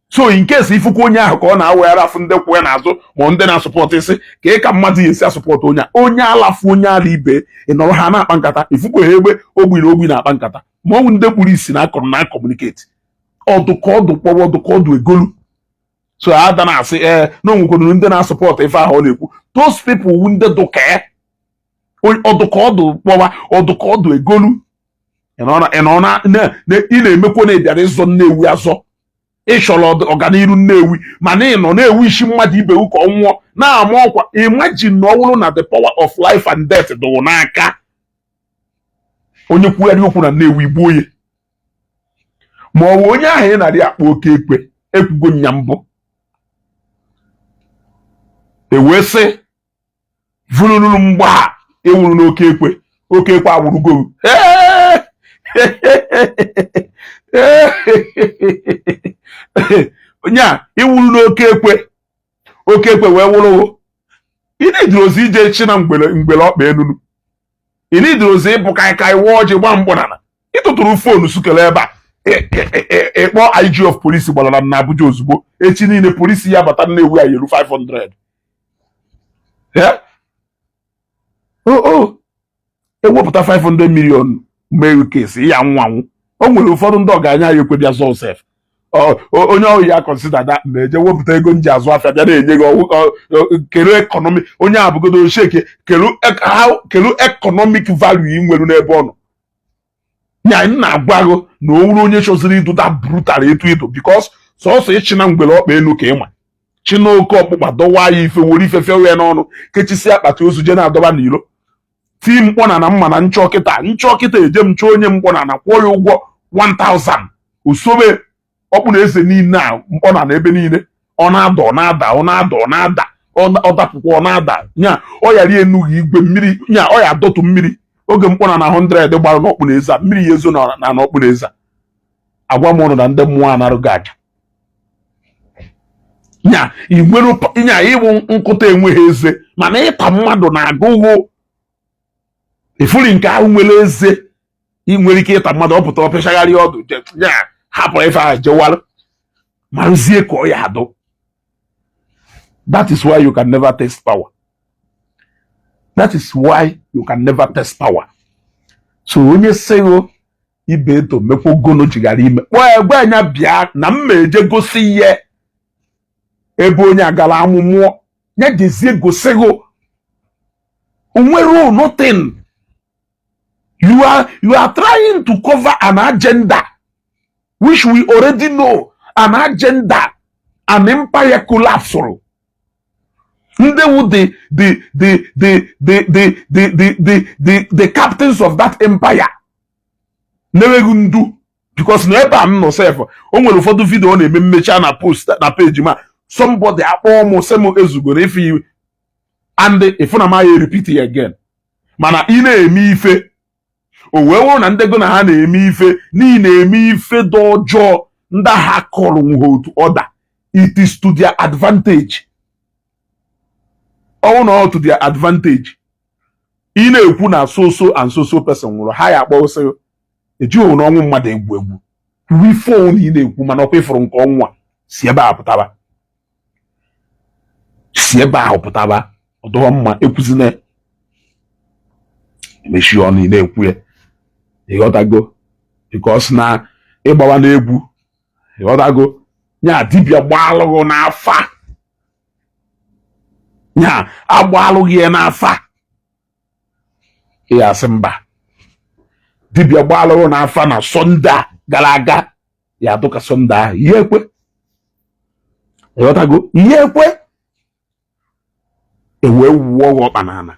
So in case ifukwa onye ahụ ka ọ na-aweghara afụ ndị kwụ ya n'azụ ma ndị na-asupport, isi ka ị ka mmadụ ya esi asupport onye a, onye ala fụ onye ala ibe. Ị nọrọ ha na-akpa nkata, ifukwa ha egbe ogbi na ogbi na-akpa nkata, ma ọ bụ ndị kpuru isi na akọrọ na communicate ọdụ ka ọdụ kpọwa ọdụ ka ọdụ egolu. So ada na-asị ee na onwekwanuru ndị na-asupport ife ahụ ọ na-ekwu. Those people wu ndị dụka ọdụ ka ọdụ kpọwa ọdụ ka ọdụ egolu. Ị nọ na ị na-emekwa na ịbịara ịzọ Nnewi azọ, ị chọrọ ọganiru Nnewi, mana ị nọ na-ewu isi mmadụ ibe ka ọ nwụọ, na-ama ọkwa. Imagine na ọ bụrụ na the power of life and death dụrụ n'aka onye kwugharị okwu na Nnewi, gbuo ya, ma ọ bụ onye ahụ ị narị akpọ oke ekpe ekwugo nya mbụ, ewee sị vulururu mgba ewuru n'oke ekwe, oke ekwe awụrụgo. Onye a iwuru n'oke ekwe, oke ekwe wee wụrụ. Ị na-ediri ozi ije chi na mgbele mgbele ọkpa enunu, ị na-ediri ozi ịbụ kaikai wa ọjị gba mkpọnana. Ịtụtụrụ phone sukele ebe a, ịkpọ IG of police gbalara na Abuja ozugbo. Echi niile polisi ya bata Nnewi a yeru 500. O ewepụta 500 million mee kesi ya nwanwụ. O nwere ụfọdụ ndị ọgaranya ya ekwe bịa zọọ sef. Onye ọhụụ ya consider that na-eje wepụta ego m ji azụ afịa bịa na-enye gị kelu economy. Onye abụgodo sheke kelu economic value ị nwere n'ebe ọ nọ. Nya m na-agwa gị na o nwere onye chọziri ịdụda brutal etu ịdụ, because sọsọ ịchị na mgbere ọkpa elu ka ịma chi na oke ọkpụkpa dọwa ya ife, were ife fịa ya n'ọnụ, kechisi akpati ozu je na-adọba n'ilo tii mkpọ na mma na nchọ kịta nchọ kịta. Eje m chọọ onye mkpọ na kwụọ ya ụgwọ 1000 osobe ọkpụ na eze niile a mkpọ na ebe niile ọ na-ada, ọ na-ada, ọ na-ada, ọ na-ada, ọ dapụkwa, ọ na-ada. Nya ọ yara enughi igwe mmiri, nya ọ ya adọtụ mmiri oge mkpọ na 100 gbara n'ọkpụ na eze a, mmiri ya ezo na n'ọkpụ na eze a. Agwa m ụnụ na ndị mmụọ anarụghị aja. Nya ị nwere nya ịwụ nkụta enweghị eze, mana ịta mmadụ na-agụghụ ifuri nke ahụ nwere eze. Ị nwere ike ịta mmadụ, ọ pụta ọ pịachagharị ọdụ nya hapụrụ ife ahụ jewalụ marụzie ka ọ ya adụ. That is why you can never taste power. That is why you can never test power. So onye sịghụ ibe eto mekwa gono jigara ime kpọọ egbe anya bịa na mma eje gosi ihe ebe onye agara amụ mụọ ya jezie gosighụ onwere nothing. You are trying to cover an agenda which we already know, an agenda, an empire collapse. Ndị wu the captains of that empire na-enweghị ndu, because na ebe a m nọ sef, o nwere ụfọdụ video ọ na-eme mmecha na post na page ma somebody akpọọ m sị m ezugoro ife iwe and ịfụ na m ya repeat ya again. Mana ị na-eme ife o wee wụrụ na ndị go na ha na-eme ife n'ihi na-eme ife dị ọjọọ, ndị ha kọrọ ha otu ọda. It is to their advantage. Ọnwụ na ọ to their advantage ị na-ekwu na so so and so so person nwụrụ, ha ya akpọ sị ejighị na ọnwụ mmadụ egwu egwu kwuwe ife ọnwụ na ị na-ekwu. Mana ọkwa ịfụrụ nke ọnwụ a si ebe a pụtaba, si ebe ahụ pụtaba, ọdụghọ mma ekwuzina emechi ọnụ ị na-ekwu ya. Ịghọtago? Because na ịgbawa n'egwu, ịghọtago, nya dibịa gbaalụghị n'afa, nya agbaalụghị ya n'afa, ị ya asị mba, dibịa gbaalụghị n'afa na Sunday a. Gara aga ya adụ ka Sunday ahụ ihe ekwe. Ịghọtago? Ihe ekwe ewee wụọ gị ọkpa n'ala,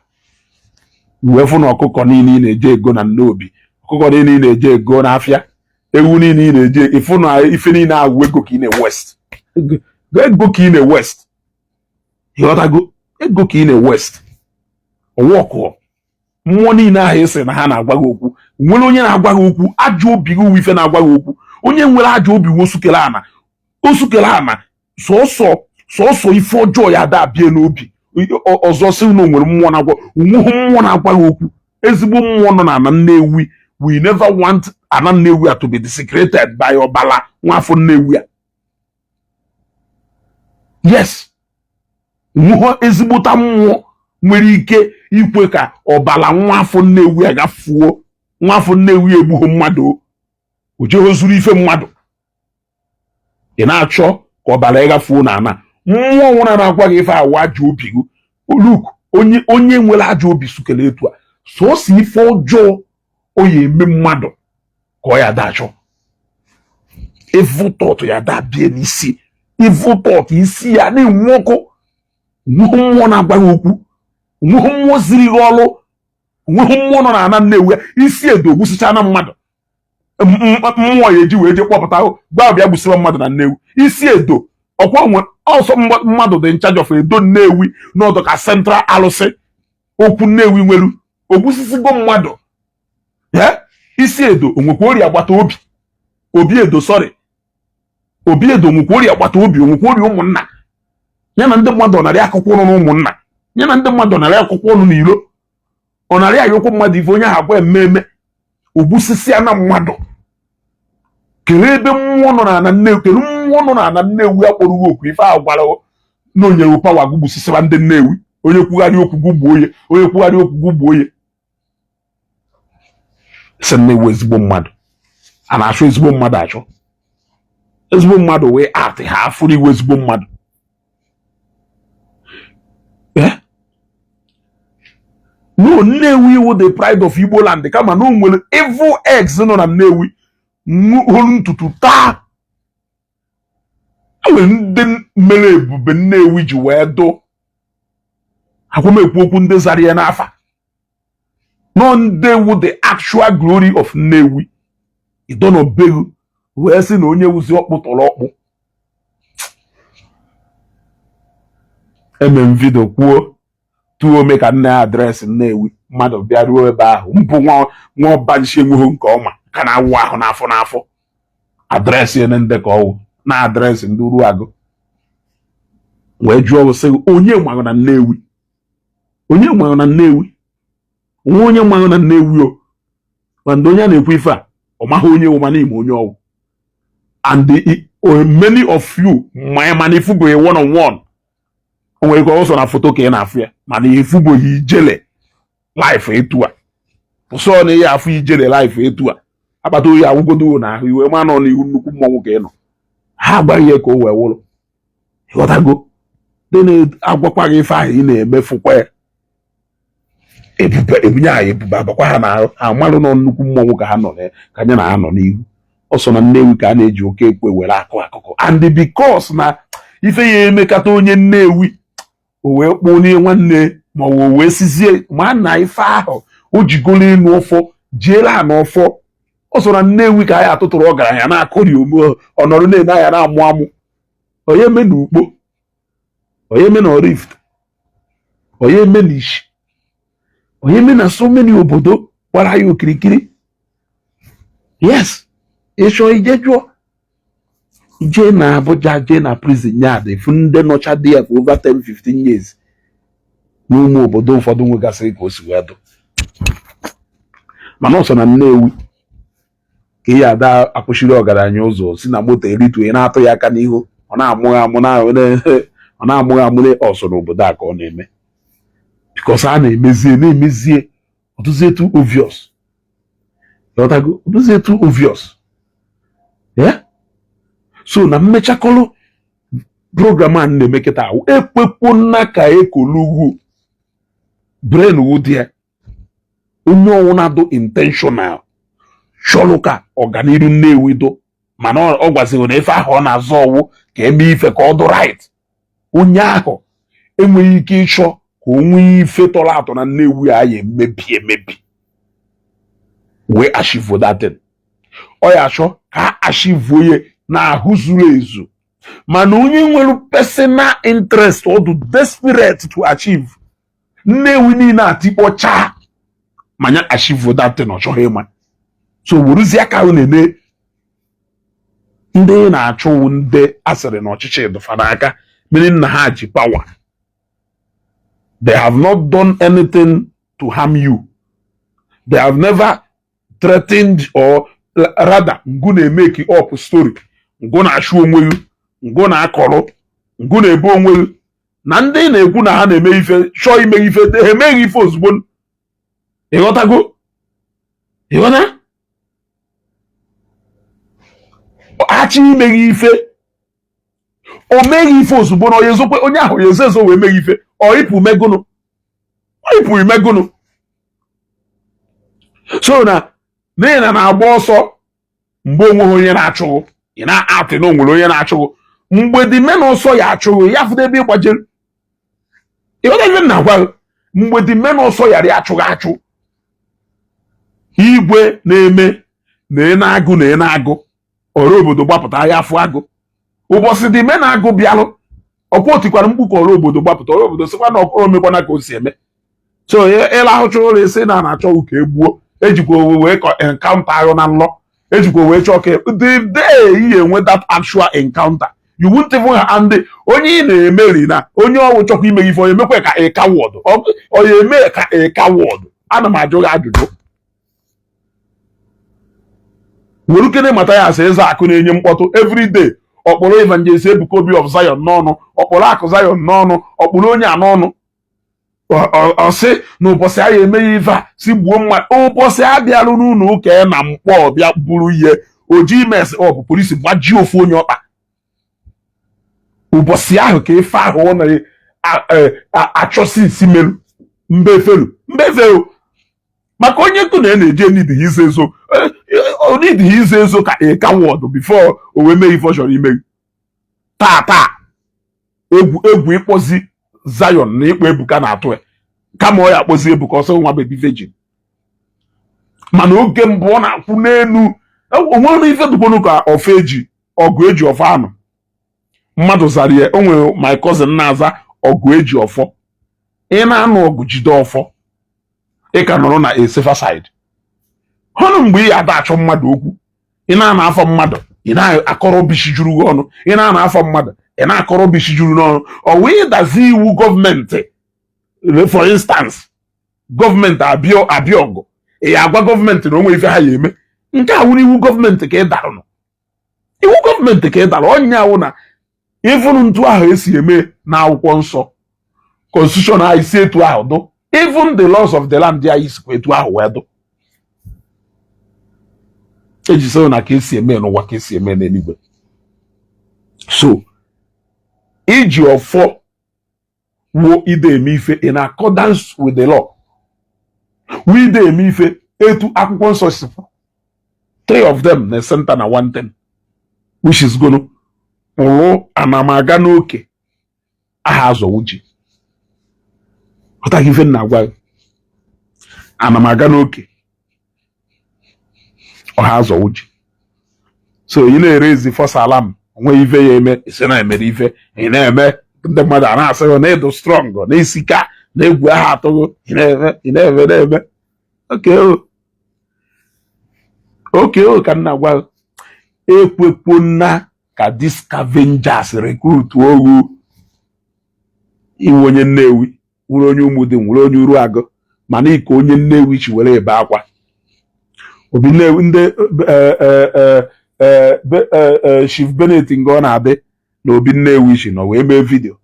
wee fụ na ọkụkọ niile ị na-eje ego na nnobi, ọkụkọ niile ị na-eje ego n'afịa, ewu niile ị na-eje ịfụ na ife niile ahụ, ego ka ị na-waste, ego ka ị na-waste. Ịghọtago? Ego ka ị na-waste. Ọwa ọkụọ mmụọ niile ahụ ị sị na ha na-agwa gị okwu, nwere onye na-agwa gị okwu? Ajọ obi gị wụ ife na-agwa gị okwu. Onye nwere ajọ obi wụ osukere ana, osukere ana. Sọsọ sọsọ ife ọjọọ ya ada abịa n'obi. Ọzọ sị na o nwere mmụọ na-agwa onweghị mmụọ na-agwa gị okwu. Ezigbo mmụọ nọ na ana Nnewi, we never want ana Nnewi a to be desecrated by ọbala nwafọ Nnewi a. Yes, nwụọ ezigbota mmụọ nwere ike ikwe ka ọbala nwafọ Nnewi a gafuo. Nwafọ Nnewi egbughị mmadụ, o jeghị zuru ife mmadụ. Ị na-achọ ka ọbara ya gafuo na ana mmụọ nwụrụ na-agwa gị ife awa ajọ obi gị. Look, onye nwere ajọ obi sukere etu a, sọsọ ife ọjọọ o ya eme mmadụ ka ọ ya da achọ. Evil thought ya da bie n'isi, evil thought isi ya na-enwu ọkụ. Onweghị mmụọ na-agwa gị okwu, onweghị mmụọ ziri gị ọrụ, onweghị mmụọ nọ na ana Nnewi ya. Isi edo gbusichaa na mmadụ, mmụọ ya eji wee je kpọpụta gwa bịa gbusịwa mmadụ na Nnewi. Isi edo ọkwa nwe ọsọ mmadụ dị in charge of edo Nnewi n'ọdụ ka central alụsị okwu Nnewi nwere ogbusisigo mmadụ. Isi edo onwekwa ori agbata obi, obi edo, sorry, obi edo nwekwa ori agbata obi, onwekwa ori ụmụnna ya na ndị mmadụ. Ọ narị akụkọ ụnụ na ụmụnna ya na ndị mmadụ, ọ narị akụkọ ụnụ n'iro, ọ narị ayọkwa mmadụ ife onye ahụ agwa ememe ogbusisia na mmadụ. Kelee ebe mmụọ nọ n'ala Nnewi, kedu mmụọ nọ n'ala Nnewi akpọrọ gị okwu ife ahụ gwara na onyere power gụgbusisiba ndị Nnewi? Onye kwugharị okwu gụgbuo onye, onye kwugharị okwu gụgbuo onye. Sị Nnewi ezigbo mmadụ a na-achọ, ezigbo mmadụ achọ, ezigbo mmadụ wee atị ha afụrụ iwe ezigbo mmadụ. Eh? No, Nnewi wụ the pride of Igbo land, kama na o nwere evil eggs nọ na Nnewi hụrụ ntutu taa. E nwere ndị mere ebube Nnewi ji wee dụ akwamekwu okwu, ndị zara ya n'afa nọ, ndị wu the actual glory of Nnewi. Idonobegu wee sị na onye wuzi ọkpụ tọrọ ọkpụ. Eme m video kwuo tuo ome ka nne address Nnewi mmadụ bịa ruo ebe ahụ mbụ nwa nwa ọbanchi enweghị nke ọma ka na-awụ ahụ n'afọ n'afọ address ya ndị ka ọwụ na address ndị Uruagụ wee jụọ sị, onye maghị na Nnewi? Onye maghị na Nnewi? Nwa onye maghị na Nnewi o ma ndị onye a na-ekwu ife a, ọ maghị onye wụ, mana ime onye ọwụ. And many of you ma, mana ifubeghị one on one. O nwere ike ọsọ na foto ka ị na-afụ ya, mana ifubeghị ijele life etu a sọ na ihe afụ ijele life etu a akpata oyi awụgodo na ahụ iwe ma nọ n'ihu nnukwu mmọnwụ ka ị nọ. Ha agbaghị ya ka o wee wụrụ. Ịghọtago? Ndị na-agwakwa gị ife ahụ ị na-emefukwa ya, ebube ebunye ha ebube abakwa ha n'ahụ, ha amalụ nọ nnukwu mmọnwụ ka ha nọ ka anya na ha nọ n'ihu ọsọ na Nnewi ka a na-eji oke ekwe were akụ akụkụ. And because na ife ya emekata onye Nnewi o wee kpụnie nwanne ma o wee sizie ma na ife ahụ o jigolo enu ọfọ jiela ha n'ọfọ ọ sọ na Nnewi ka anyị atụtụrụ ọgaranya na-akụri ome ọnọrọ na-ene anya na-amụ amụ. Onye eme na Ukpo, onye eme na Oraifite, onye eme na Ishi, onye eme na so many obodo gbara ya okirikiri. Yes, ịchọ ije jụọ, jee na Abuja, jee na prison yard, efu ndị nọcha dị ya for over 10 15 years n'ụmụ obodo ụfọdụ nwegasịrị ka o si wee dụ. Mana ọsọ na Nnewi ka ihe ada akwụsịrị ọgaranya ụzọ si na moto eritu, ị na-atụ ya aka n'ihu, ọ na-amụghị amụ na ọ na-amụghị amụ. Ọsọ n'obodo a ka ọ na-eme because a na-emezie na-emezie ọtụzi etu obvious. Ghọtago? Ọtụzi etu obvious. Yeah? So na mmechakọlụ program a na-eme kịta ahụ, ekwekwana ka ekolugwu brain wu dị ya. Onye ọwụna dụ intentional Chọrọ ka ọganiru Nnewi do, mana ọ gwaziri na ife ahụ ọ na-azọ ọwụ ka eme ife ka ọ dụ right. Onye ahụ enweghị ike ịchọ ka o nwee ife tọrọ atọ na Nnewi a ya emebi emebi wee achieve that thing. Ọ ya achọ ka a achieve ya na ahụ zuru ezu. Mana onye nwere personal interest, ọ dụ desperate to achieve, Nnewi niile atikpọchaa ma ya achieve that thing, ọ chọghị ịma. So weruzie aka ahụ na-eme ndị na-achụ ndị asịrị na ọchịchị dụfa n'aka, meaning na ha ji power. They have not done anything to harm you. They have never threatened, or rather, ngụ na-emeki up story, ngụ na-achụ onwe gị, ngụ na-akọrọ, ngụ na-ebu onwe gị na ndị na-ekwu na ha na-eme ife, chọọ ime ife, ha emeghị ife ozugbo. Ịghọtago? Ịghọta? Achọ imeghị ife, o meghị ife ozugbo na onye ezokwe onye ahụ ya ezo ezo wee meghị ife. Ọ ịpụ megụnụ, ọ ịpụ imegụnụ. So na n'ihi na na-agba ọsọ mgbe onweghị onye na-achụghụ, ị na-atị na onwere onye na-achụghụ. Mgbe dị me na ọsọ ya achụghụ ya, fụdo ebe ịgbajere. Ịghọta ife m na-agwa gị? Mgbe dị me na ọsọ yara ya achụghị achụ, igwe na-eme na ị na-agụ na ị na-agụ ọrụ obodo gbapụta ya afụ agụ. Ụbọchị dị me na agụ bịalụ, ọkwa otikwara mkpu ka ọrụ obodo gbapụta. Ọrụ obodo sịkwa na ọkụrụ omekwana ka o si eme. So ịlahụcha ụlọ, isi na na-achọ ka egbuo, ejikwa owe wee encounter ahụ na nlọ, ejikwa wee chọọ ka the day you enwe that actual encounter, you won't even. And onye ị na-emeri na onye ọwụ chọkwa ime ife, onye emekwa ka a coward, onye eme ka a coward. Ana m ajụ gị ajụjụ. Werukene Mathias Ezeaku na-enye mkpọtụ everyday, ọkpọrọ Evangelist Ebuka Obi of Zion n'ọnụ, ọkpọrọ akụ Zion n'ọnụ, ọkpọrọ onye a n'ọnụ, ọ sị na ụbọchị a ya emeghị ife a si gbuo mma. Ụbọchị a bịarụ n'ụlọ ụka na mkpọ bịa buru ihe oji mes ọ bụ polisi gbajie ofu onye ọkpa. Ụbọchị ahụ ka ife ahụ ọ na-achọsi isi merụ mbe efelu mbe efelu. Maka onye nkụ na na-eje n'idighi izo ezo, n'idighi izo ezo ka a coward before o wee mee ife ọ chọrọ ime. Taa taa, egwu egwu ịkpọzi Zion na ịkpọ Ebuka na-atụ ya. Kama ọ ya akpọzi Ebuka, ọsọ nwa baby virgin. Mana oge mbụ ọ na-akwụ n'elu onwere ife dụkwanu ka ọfọ eji ọgụ eji ọfọ anụ mmadụ zara ya. O nwere my cousin na-aza ọgụ eji ọfọ. Ị na-anụ ọgụ jide ọfọ, ị ka nọrọ na a safer side. Hụnụ mgbe ị ada achọ mmadụ okwu, ị na-ana afọ mmadụ, ị na-akọrọ bishi juru gị ọnụ. Ị na-ana afọ mmadụ, ị na-akọrọ bishi juru n'ọnụ. Ọ wee dazi iwu gọọmenti. For instance, gọọmenti abịa abịa ọgụ, ị ya agwa gọọmenti na onwe ife ha ya eme. Nke a wụrụ iwu gọọmenti ka ị darụ nụ. Iwu gọọmenti ka ị dara ọnya awụ na ịfụrụ ntu ahụ esi eme na akwụkwọ nsọ constitution anyị si etu ahụ dụ. Even the laws of the land anyị sikwa etu ahụ wee dụ. Eji sị na ka esi eme n'ụwa ka esi eme n'eluigwe. So iji ọfọ wuo ide eme ife in accordance with the law, ide eme ife etu akwụkwọ nsọ si kwuo. Three of them na center na one thing, which is gonna kwụrụ anamaga n'oke aha azọwu ji. Ghọtaghị ife m na-agwa gị? Anamaga n'oke ọha azọwu ji. So ị na-ere ezi false alarm, onweghị ife ya eme, isi na emere ife ị na-eme, ndị mmadụ a na-asị gị na ịdụ strong na isika na egwu aha atụghị. Ị na-eme, ị na-eme, na-eme. Okay o, okay o, ka m na-agwa gị. Ekwekwona ka these scavengers recruit ogu iwe. Onye Nnewi wụrụ onye Ụmụdị, nwere onye Uruagụ, mana ike onye Nnewi chi were ebe akwa obi Nnewi. Ndị Chief Bennett nga ọ na-adị na obi Nnewi chi nọ wee mee video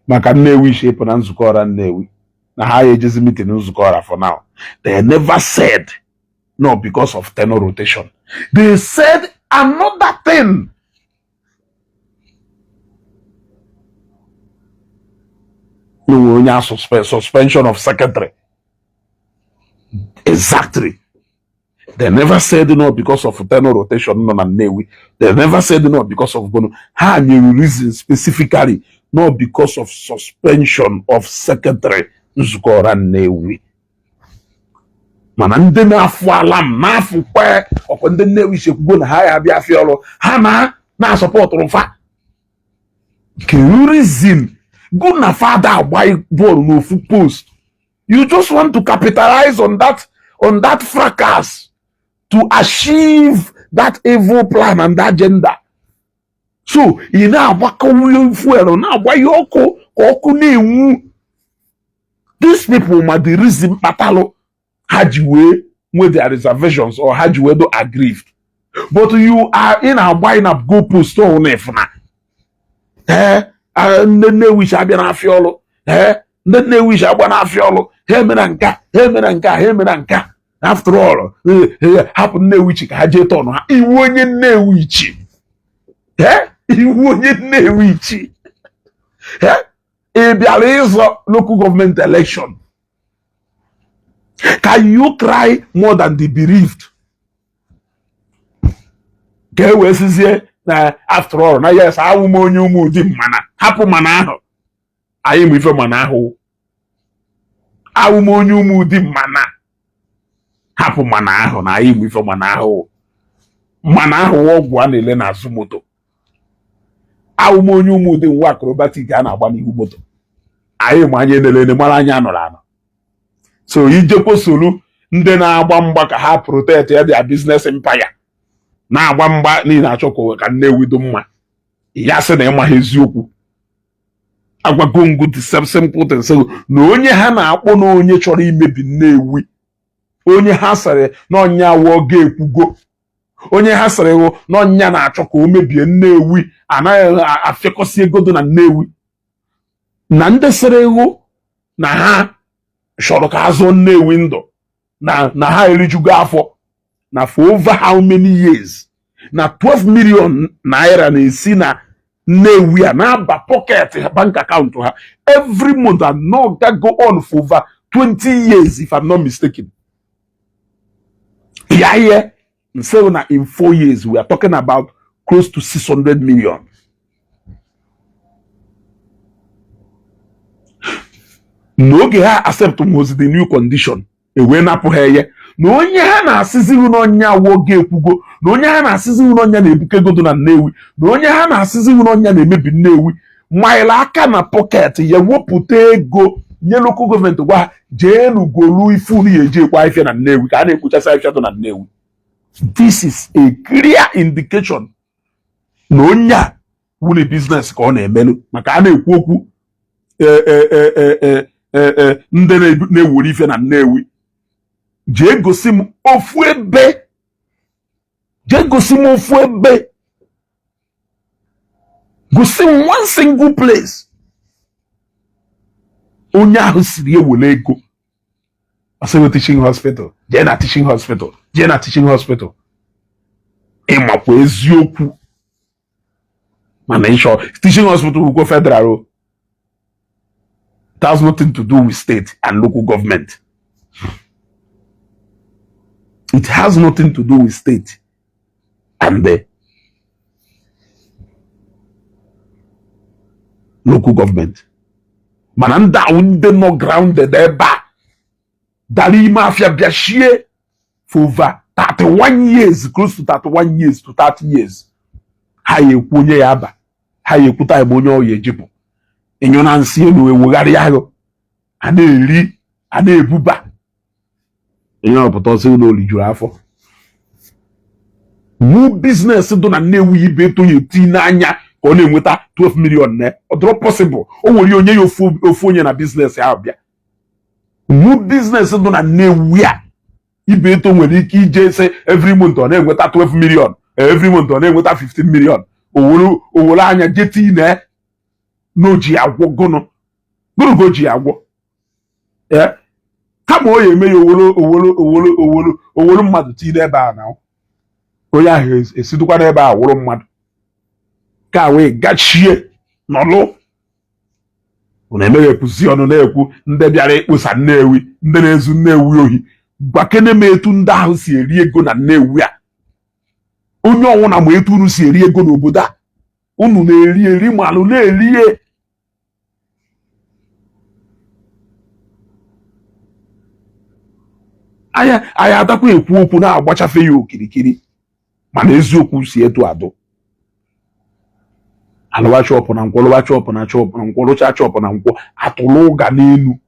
maka Nnewi chi ịpụ na nzukọ ọra Nnewi na ha ya ejezi meeting nzukọ ọra. For now, they never said no because of tenure rotation. They said another thing. Onwe onye a suspension of secretary. Exactly. They never said no because of tenure rotation nọ na Nnewi. They never said no because of gono. Ha nyere reason specifically, not because of suspension of secretary Nzukọ Ọra Nnewi. Mana ndị na-afụ ala m na-afụkwa ọkwa ndị Nnewi chekwugo na ha ya abịa afịa ọrụ ha na na-asọpọtụrụ fa. Kedu reason go na fada agba bọọlụ n'ofu post? You just want to capitalize on that fracas to achieve that evil plan and agenda. So ị na-agbakọ fuel, na-agba ihe ọkụ ka ọkụ na-enwu. These people ma the reason kpatalụ ha ji wee nwee their reservations or ha ji wee do aggrieved, but you are ị na-agba na go post ọhụụ na ịfụna ee ndị Nnewi si abịa n'afịa ọlụ, ee ndị Nnewi si agba n'afịa ọlụ, ha emere nka, ha emere nka, ha emere nka. After all, hapụ Nnewi ka ha jee tọnụ ha. Iwu onye Nnewi chi, iwu onye Nnewi chi, ị bịara ịzọ local government election. Can you cry more than the bereaved? Ka e wee sizie na after all na yes, awụ m onye ụmụ mana hapụ mana ahụ anyị ma ife mana ahụ awụ m onye ụmụ mana hapụ mana ahụ na anyị ma ife mana ahụ mana ahụ ọgwụ a na-ele n'azụ moto. Awụ m onye ụmụdị nwa acrobatic a na-agba n'ihu moto. Anyị ma anya elele mara anya anọrọ anọ. So ijekwa solu ndị na-agba mgba ka ha protect ya their business empire, na-agba mgba niile achọ ka Nnewi dị mma. Ya sị na ịmaghị eziokwu agwago ngụ the same simple thing sị na onye ha na-akpọ na onye chọrọ imebi Nnewi, onye ha sịrị na ọnya wụ ga-ekwugo, onye ha sịrị wụ na ọnya na-achọ ka o mebie Nnewi, anaghị afịakọsị ego dị na Nnewi, na ndị sịrị hụ na ha chọrọ ka azụ Nnewi ndụ na ha erijugo afọ na for over how many years na 12 million naira na-esi na Nnewi a na-aba pocket bank account ha every month and no go on for over 20 years, if I'm not mistaken. Ya ihe nse na in 4 years we are talking about close to 600 million. N'oge ha accept was the new condition ewee napụ ha eye na onye ha na-asịzighị n'ọnya oge ekwugo, na onye ha na-asịzighị n'ọnya na-ebuke ego dị na Nnewi, na onye ha na-asịzighị n'ọnya na-emebi Nnewi maịlụ aka na pocket ya wepụta ego nye local government, gwa ha jeenu golu ife unu ya eji ekwe afịa na Nnewi ka a na-ekpochasị afịa dị na Nnewi. This is a clear indication na onye a wuli business ka ọ na-emelụ, maka a na-ekwu okwu ndị na-ewere ife na Nnewi. Jee gosi m ofu ebe, jee gosi m ofu ebe, gosi m one single place onye ahụ siri ewere ego ọsịgo teaching hospital, jee na teaching hospital, jee na teaching hospital. Ịmakwa eziokwu mana ịchọ teaching hospital ugwo federal o. It has nothing to do with state and local government. It has nothing to do with state and the local government. Mana ndị ahụ ndị nọ grounded ebe a dara ime afịa bịa shie for over 31 years, close to 31 years to 30 years. Ha ya ekwu onye ya aba, ha ya ekwu time onye ọya ejipụ ịnyụ na nsị elu ewegharị ahụ a na-eri a na-ebuba ihe ọpụta ọsọ ụlọ olijuru afọ. Wu business dị na Nnewi ibe eto ya eti n'anya ka ọ na-enweta 12 million na ọ dịrọ possible. O nwere onye ya ofu onye na business ahụ bịa. Wu business dị na Nnewi a ibe eto nwere ike ije sị every month ọ na-enweta 12 million, every month ọ na-enweta 15 million. Owere anya jeti na n'oji agwọ gụnụ gụnụ ka o ji agwọ kama o ya eme ya owolo owolo owolo owolo owolo mmadụ tinye n'ebe a na onye ahụ esidukwa n'ebe a wụrụ mmadụ ka wee gachie nọlụ. Unu emeghepụzi ọnụ na-ekwu ndị bịara ịkpụsa Nnewi, ndị na-ezu Nnewi ohi. Gwakene m etu ndị ahụ si eri ego na Nnewi a. Onye ọnwụna ma etu unu si eri ego n'obodo a. Unu na-eri eri malụ na-erie. Anya anyị adakwa ekwu okwu na-agbachafe ya okirikiri, mana eziokwu si etu adụ. Alụwa shop na Nkwọ, lụwa shop na shop na Nkwọ, lụcha shop na Nkwọ, atụrụ ụga n'elu,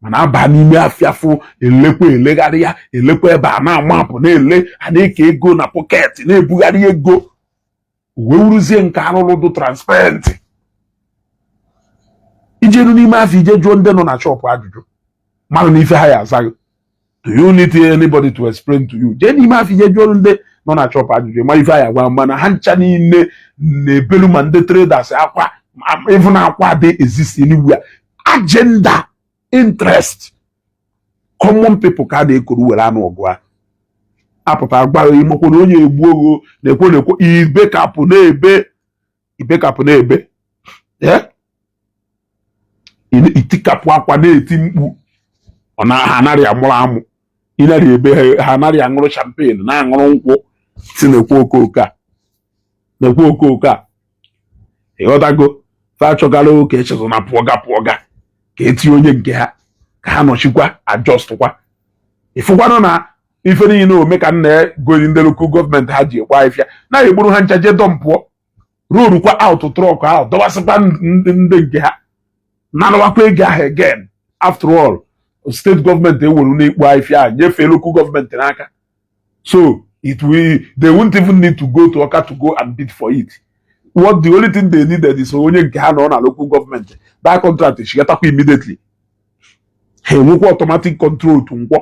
mana aba n'ime afịa fụ elekwa elegharị ya, elekwa ebe a na-amapụ na-ele, a na-eke ego na pocket, na-ebugharị ego wee wuruzie nke arụrụ dị transparent. Ijeru n'ime afọ, ije jụọ ndị nọ na shop ajụjụ, mmadụ na ife ha ya azaghị. Do you need anybody to explain to you? Jee n'ime afọ, ije jụọ ndị nọ na shop ajụjụ, mara ife ha ya agwa. Mana ha ncha niile na-ebelu, ma ndị traders akwa, even akwa dị exist anywhere. Agenda, interest, common people ka a na-ekoro were anụ ọgụ a apụta agwa imekwo na onye egbu ogo na-ekwo na-ekwo ibekapụ na-ebe, ibekapụ na-ebe, itikapụ akwa na-eti mkpu. Ọ na ha anaghị amụrụ amụ, ịnarị ebe ha anaghị aṅụrụ champagne, na-aṅụrụ nkwụ, si na-ekwu okooko a, na-ekwu okooko a. Ịghọtago? Fa achọgara oke echezọ na pụọga pụọga ka etinye onye nke ha ka ha nọchikwa adjustkwa. Ịfụkwanụ na ife niile ome ka nna gori ndị local government ha ji ekwe ahịfịa na-egburu ha ncha, jee dumpụọ rorukwa out truck ahụ, dọwasịkwa ndị nke ha, nanawakwa ego ahụ again. After all, state government ewere na-ekpu ahịfịa ahụ nyefee local government n'aka, so it will they won't even need to go to Awka to go and bid for it. What the only thing they needed is onye nke ha nọ na local government. That contract chigatakwa immediately, ha enwekwa automatic control to Nkwọ.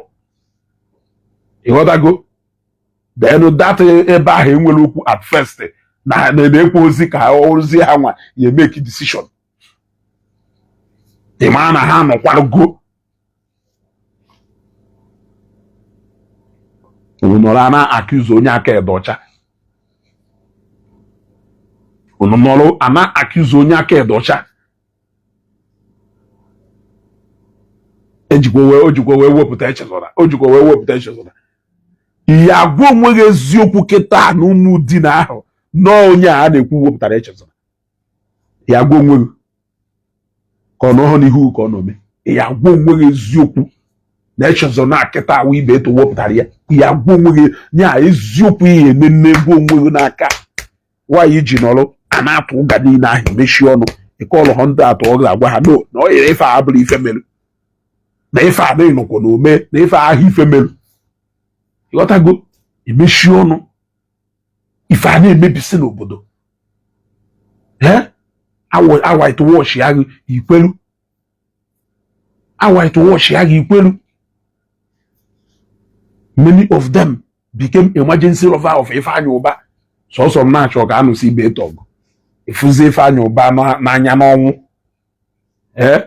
Ịghọtago? Then that ebe ahụ enwere okwu at first na na-ekwe ozi ka ozi ha nwa ya make decision. Ị mara na ha nọkwago unu nọrọ a na-accuse onye aka ede ọcha, unu nọrọ a na-accuse onye aka ede ọcha. Ejikwa wee o jikwa wee wepụta Echezọra, o jikwa wee wepụta Echezọra. Ya agwa onwe gị eziokwu kịta na ụmụ di na ahụ nọọ onye a na-ekwu wepụtara Echezọra. Ya agwa onwe gị ka ọ nọhụ n'ihu ka ọ nọ mee. Ya agwa onwe gị eziokwu na Echezọ na akịta awụ ibe eto wepụtara ya. Ya agwa onwe gị nya eziokwu, ihe eme mmegbu onwe gị n'aka nwaanyị iji nọrọ a na-atụ ụga niile ahụ, emechie ọnụ ịkọlụ ha ndị atụ. Ọ ga-agwa ha no na ọ yere ife a abụrụ ife merụ na ife a nọkwa na ome na ife ahụ ife merụ. Ịghọtago? Emechie ọnụ, ife a na-emebisi n'obodo. Ee, a whitewash ya gị ikwelu, a whitewash ya gị ikwelu. Many of them became emergency lover of Ifeanyi Uba. Sọsọ m na-achọ ka anụsị ibe eto ọgụ ịfụzi Ifeanyi Uba n'anya n'ọnwụ. Ee,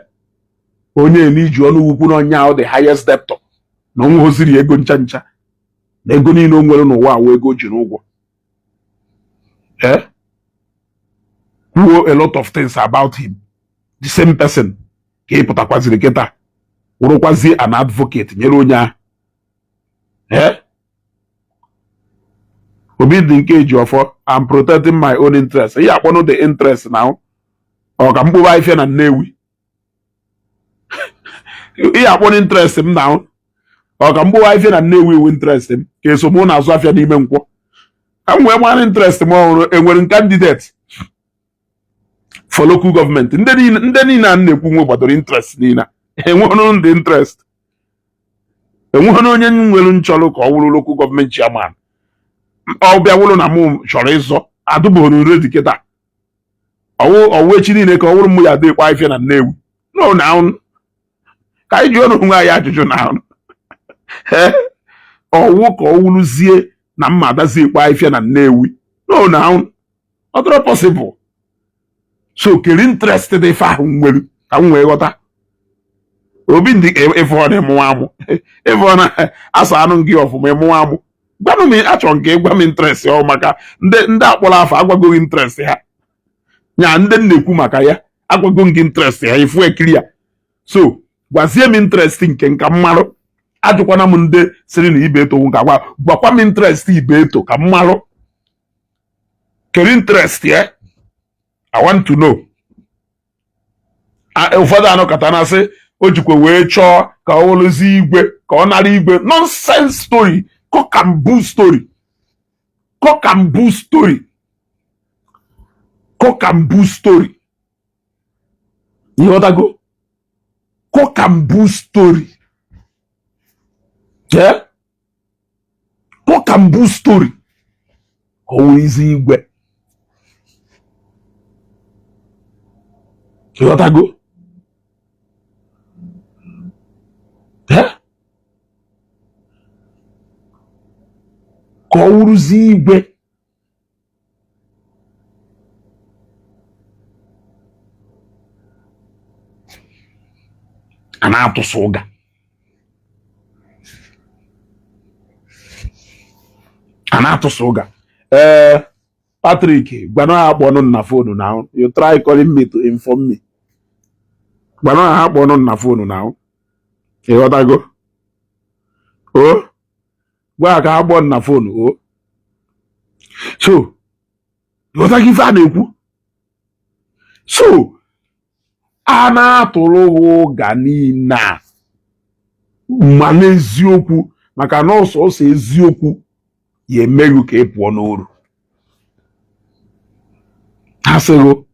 onye n'iji ọnụ ukwu na onye ahụ the highest debtor na ọnwụ hoziri ego ncha ncha na ego niile o nwere n'ụwa awụ ego o ji n'ụgwọ. Ee, kwuo a lot of things about him. The same person ka ị pụtakwaziri kịta wụrụkwazie an advocate nyere onye ahụ. Ee, obi dị nke eji ọfọ, I'm protecting my own interest. Ihe akpọnụ the interest na ọ ka mkpụrụ ahịfịa na Nnewi. Ihe akpọnụ interest m na ọ ka mkpụrụ ahịfịa na Nnewi iwu interest m ka eso mụ na-azụ afịa n'ime Nkwọ ka m wee mara interest m ọhụrụ. Enwere m candidate for local government. Ndị niile a na-ekwu nwe gbadoro interest niile, enweghị ndị interest, enweghị onye nwere nchọrọ ka ọ wụrụ local government chairman. Ọ bịa wụrụ na mụ chọrọ ịzọ, adụbụrụ ready kịta. Ọwụ echi niile ka ọ wụrụ mụ ya adịkwa ahịfịa na Nnewi no na ka anyị jụọ onwe anyị ajụjụ na ọwụ ka ọ wụrụzie na mma adazi ekpo ahịfịa na Nnewi no na ọ dịrọ possible. So keri interest dị ife ahụ nwere ka m wee ghọta obi ndị ịfụ na ịmụwa amụ, ịfụ na asa anụ gị ọfụma, ịmụwa amụ. Gwanụ m, achọrọ nke ịgwa m interest ọ maka ndị akpọrọ afọ agwagoghị interest ha nya. Ndị m na-ekwu maka ya agwago m gị interest ha, ifu ekiri ya. So gwazie m interest nke nka mmarụ. Ajụkwana m ndị sịrị na Ibeto nka, gwa gwakwa m interest Ibeto ka m marụ kedu interest ya. I want to know. Ụfọdụ anọkọta na-asị o jikwa wee chọọ ka ọ wụrụzi igwe, ka ọ nara igwe. Nonsense story, cock and bull story, cock and bull story, cock and bull story. Ịghọtago? Cock and bull story. Yeah? Cock and bull story. Ka ọ wụrụzi igwe. Ịghọtago? Ka ọ wụrụzi igwe. A na-atụsa ụga. A na-atụsa ụga. Ee, Patrick, gwanụ ha kpọnụ na phone now. You try calling me to inform me. Gwanụ ha kpọnụ na phone now. Ịghọtago? O gwa ha ka ha kpọọ na phone o. So ịghọtago ife a na-ekwu? So a na-atụrụ ha ụga niile a ma n'eziokwu, maka na ọsọsọ eziokwu ya emeghị ka ị pụọ n'oru. Ha sịghị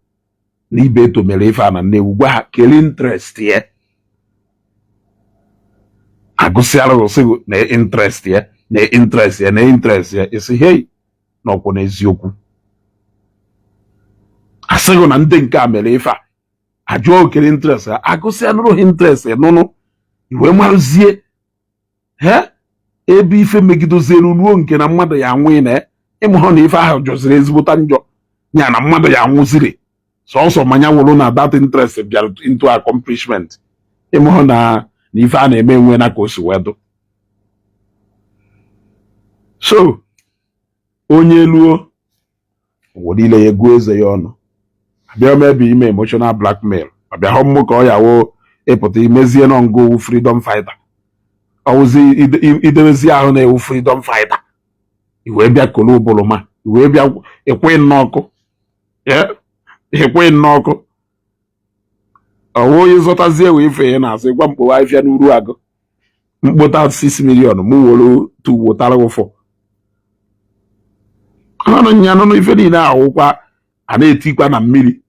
na Ibeto mere ife a na Nnewi, gwa ha kele interest ya. Agụsịara sịghị na interest ya, na interest ya, na interest ya. Isi hei na ọkwụ n'eziokwu. Asịghị na ndị nke a mere ife a, ajụọ okere interest ya, agụsịa nụrụ ha interest nụnụ, iwee marụzie he ebe ife megidozielu ruo nke na mmadụ ya anwụ. Na ịmụhụ na ife ahụ jọziri ezigbota njọ ya na mmadụ ya anwụziri sọsọ manya wụrụ na that interest bịara into accomplishment. Ịmụhụ na na ife a na-eme enwe na ka o si wee dụ. So onye luo ụwa niile ya eguo eze ya ọnụ, abịa maybe ime emotional blackmail, ọbịa hụ mmụ ka ọ ya wo ịpụta imezie nọ ngụ owu freedom fighter, ọwụzi idebezi ahụ na-ewu freedom fighter, iwee bịa kolo ụbụlụma, iwee bịa ekwe n'ọkụ, ekwe n'ọkụ. Ọwụ onye zọtazie wee ife ya na-asị gwa mkpowa afịa n'uru agụ mkpota 6 million mụ were tu wotara ụfọ ọnụ nya nụnụ. Ife niile ahụkwa a na-etikwa na mmiri,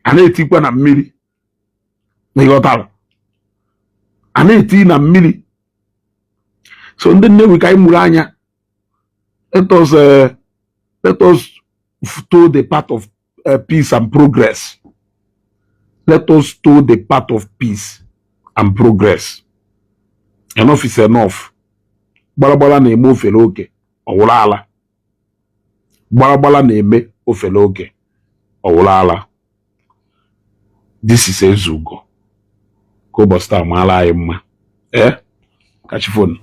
a na-etikwa na mmiri, ịghọtara? A na-eti na mmiri. So ndị Nnewi, ka anyị mụrụ anya. Let us toe the path of peace and progress. Let us toe the path of peace and progress. Enough is enough. Gbaragbara na-eme ofere oke ọwụrụ ala. Gbaragbara na-eme ofere oke ọwụrụ ala. This is Ezeugo. Ka ụbọchị taa maara anyị mma. Ee, kachifonu.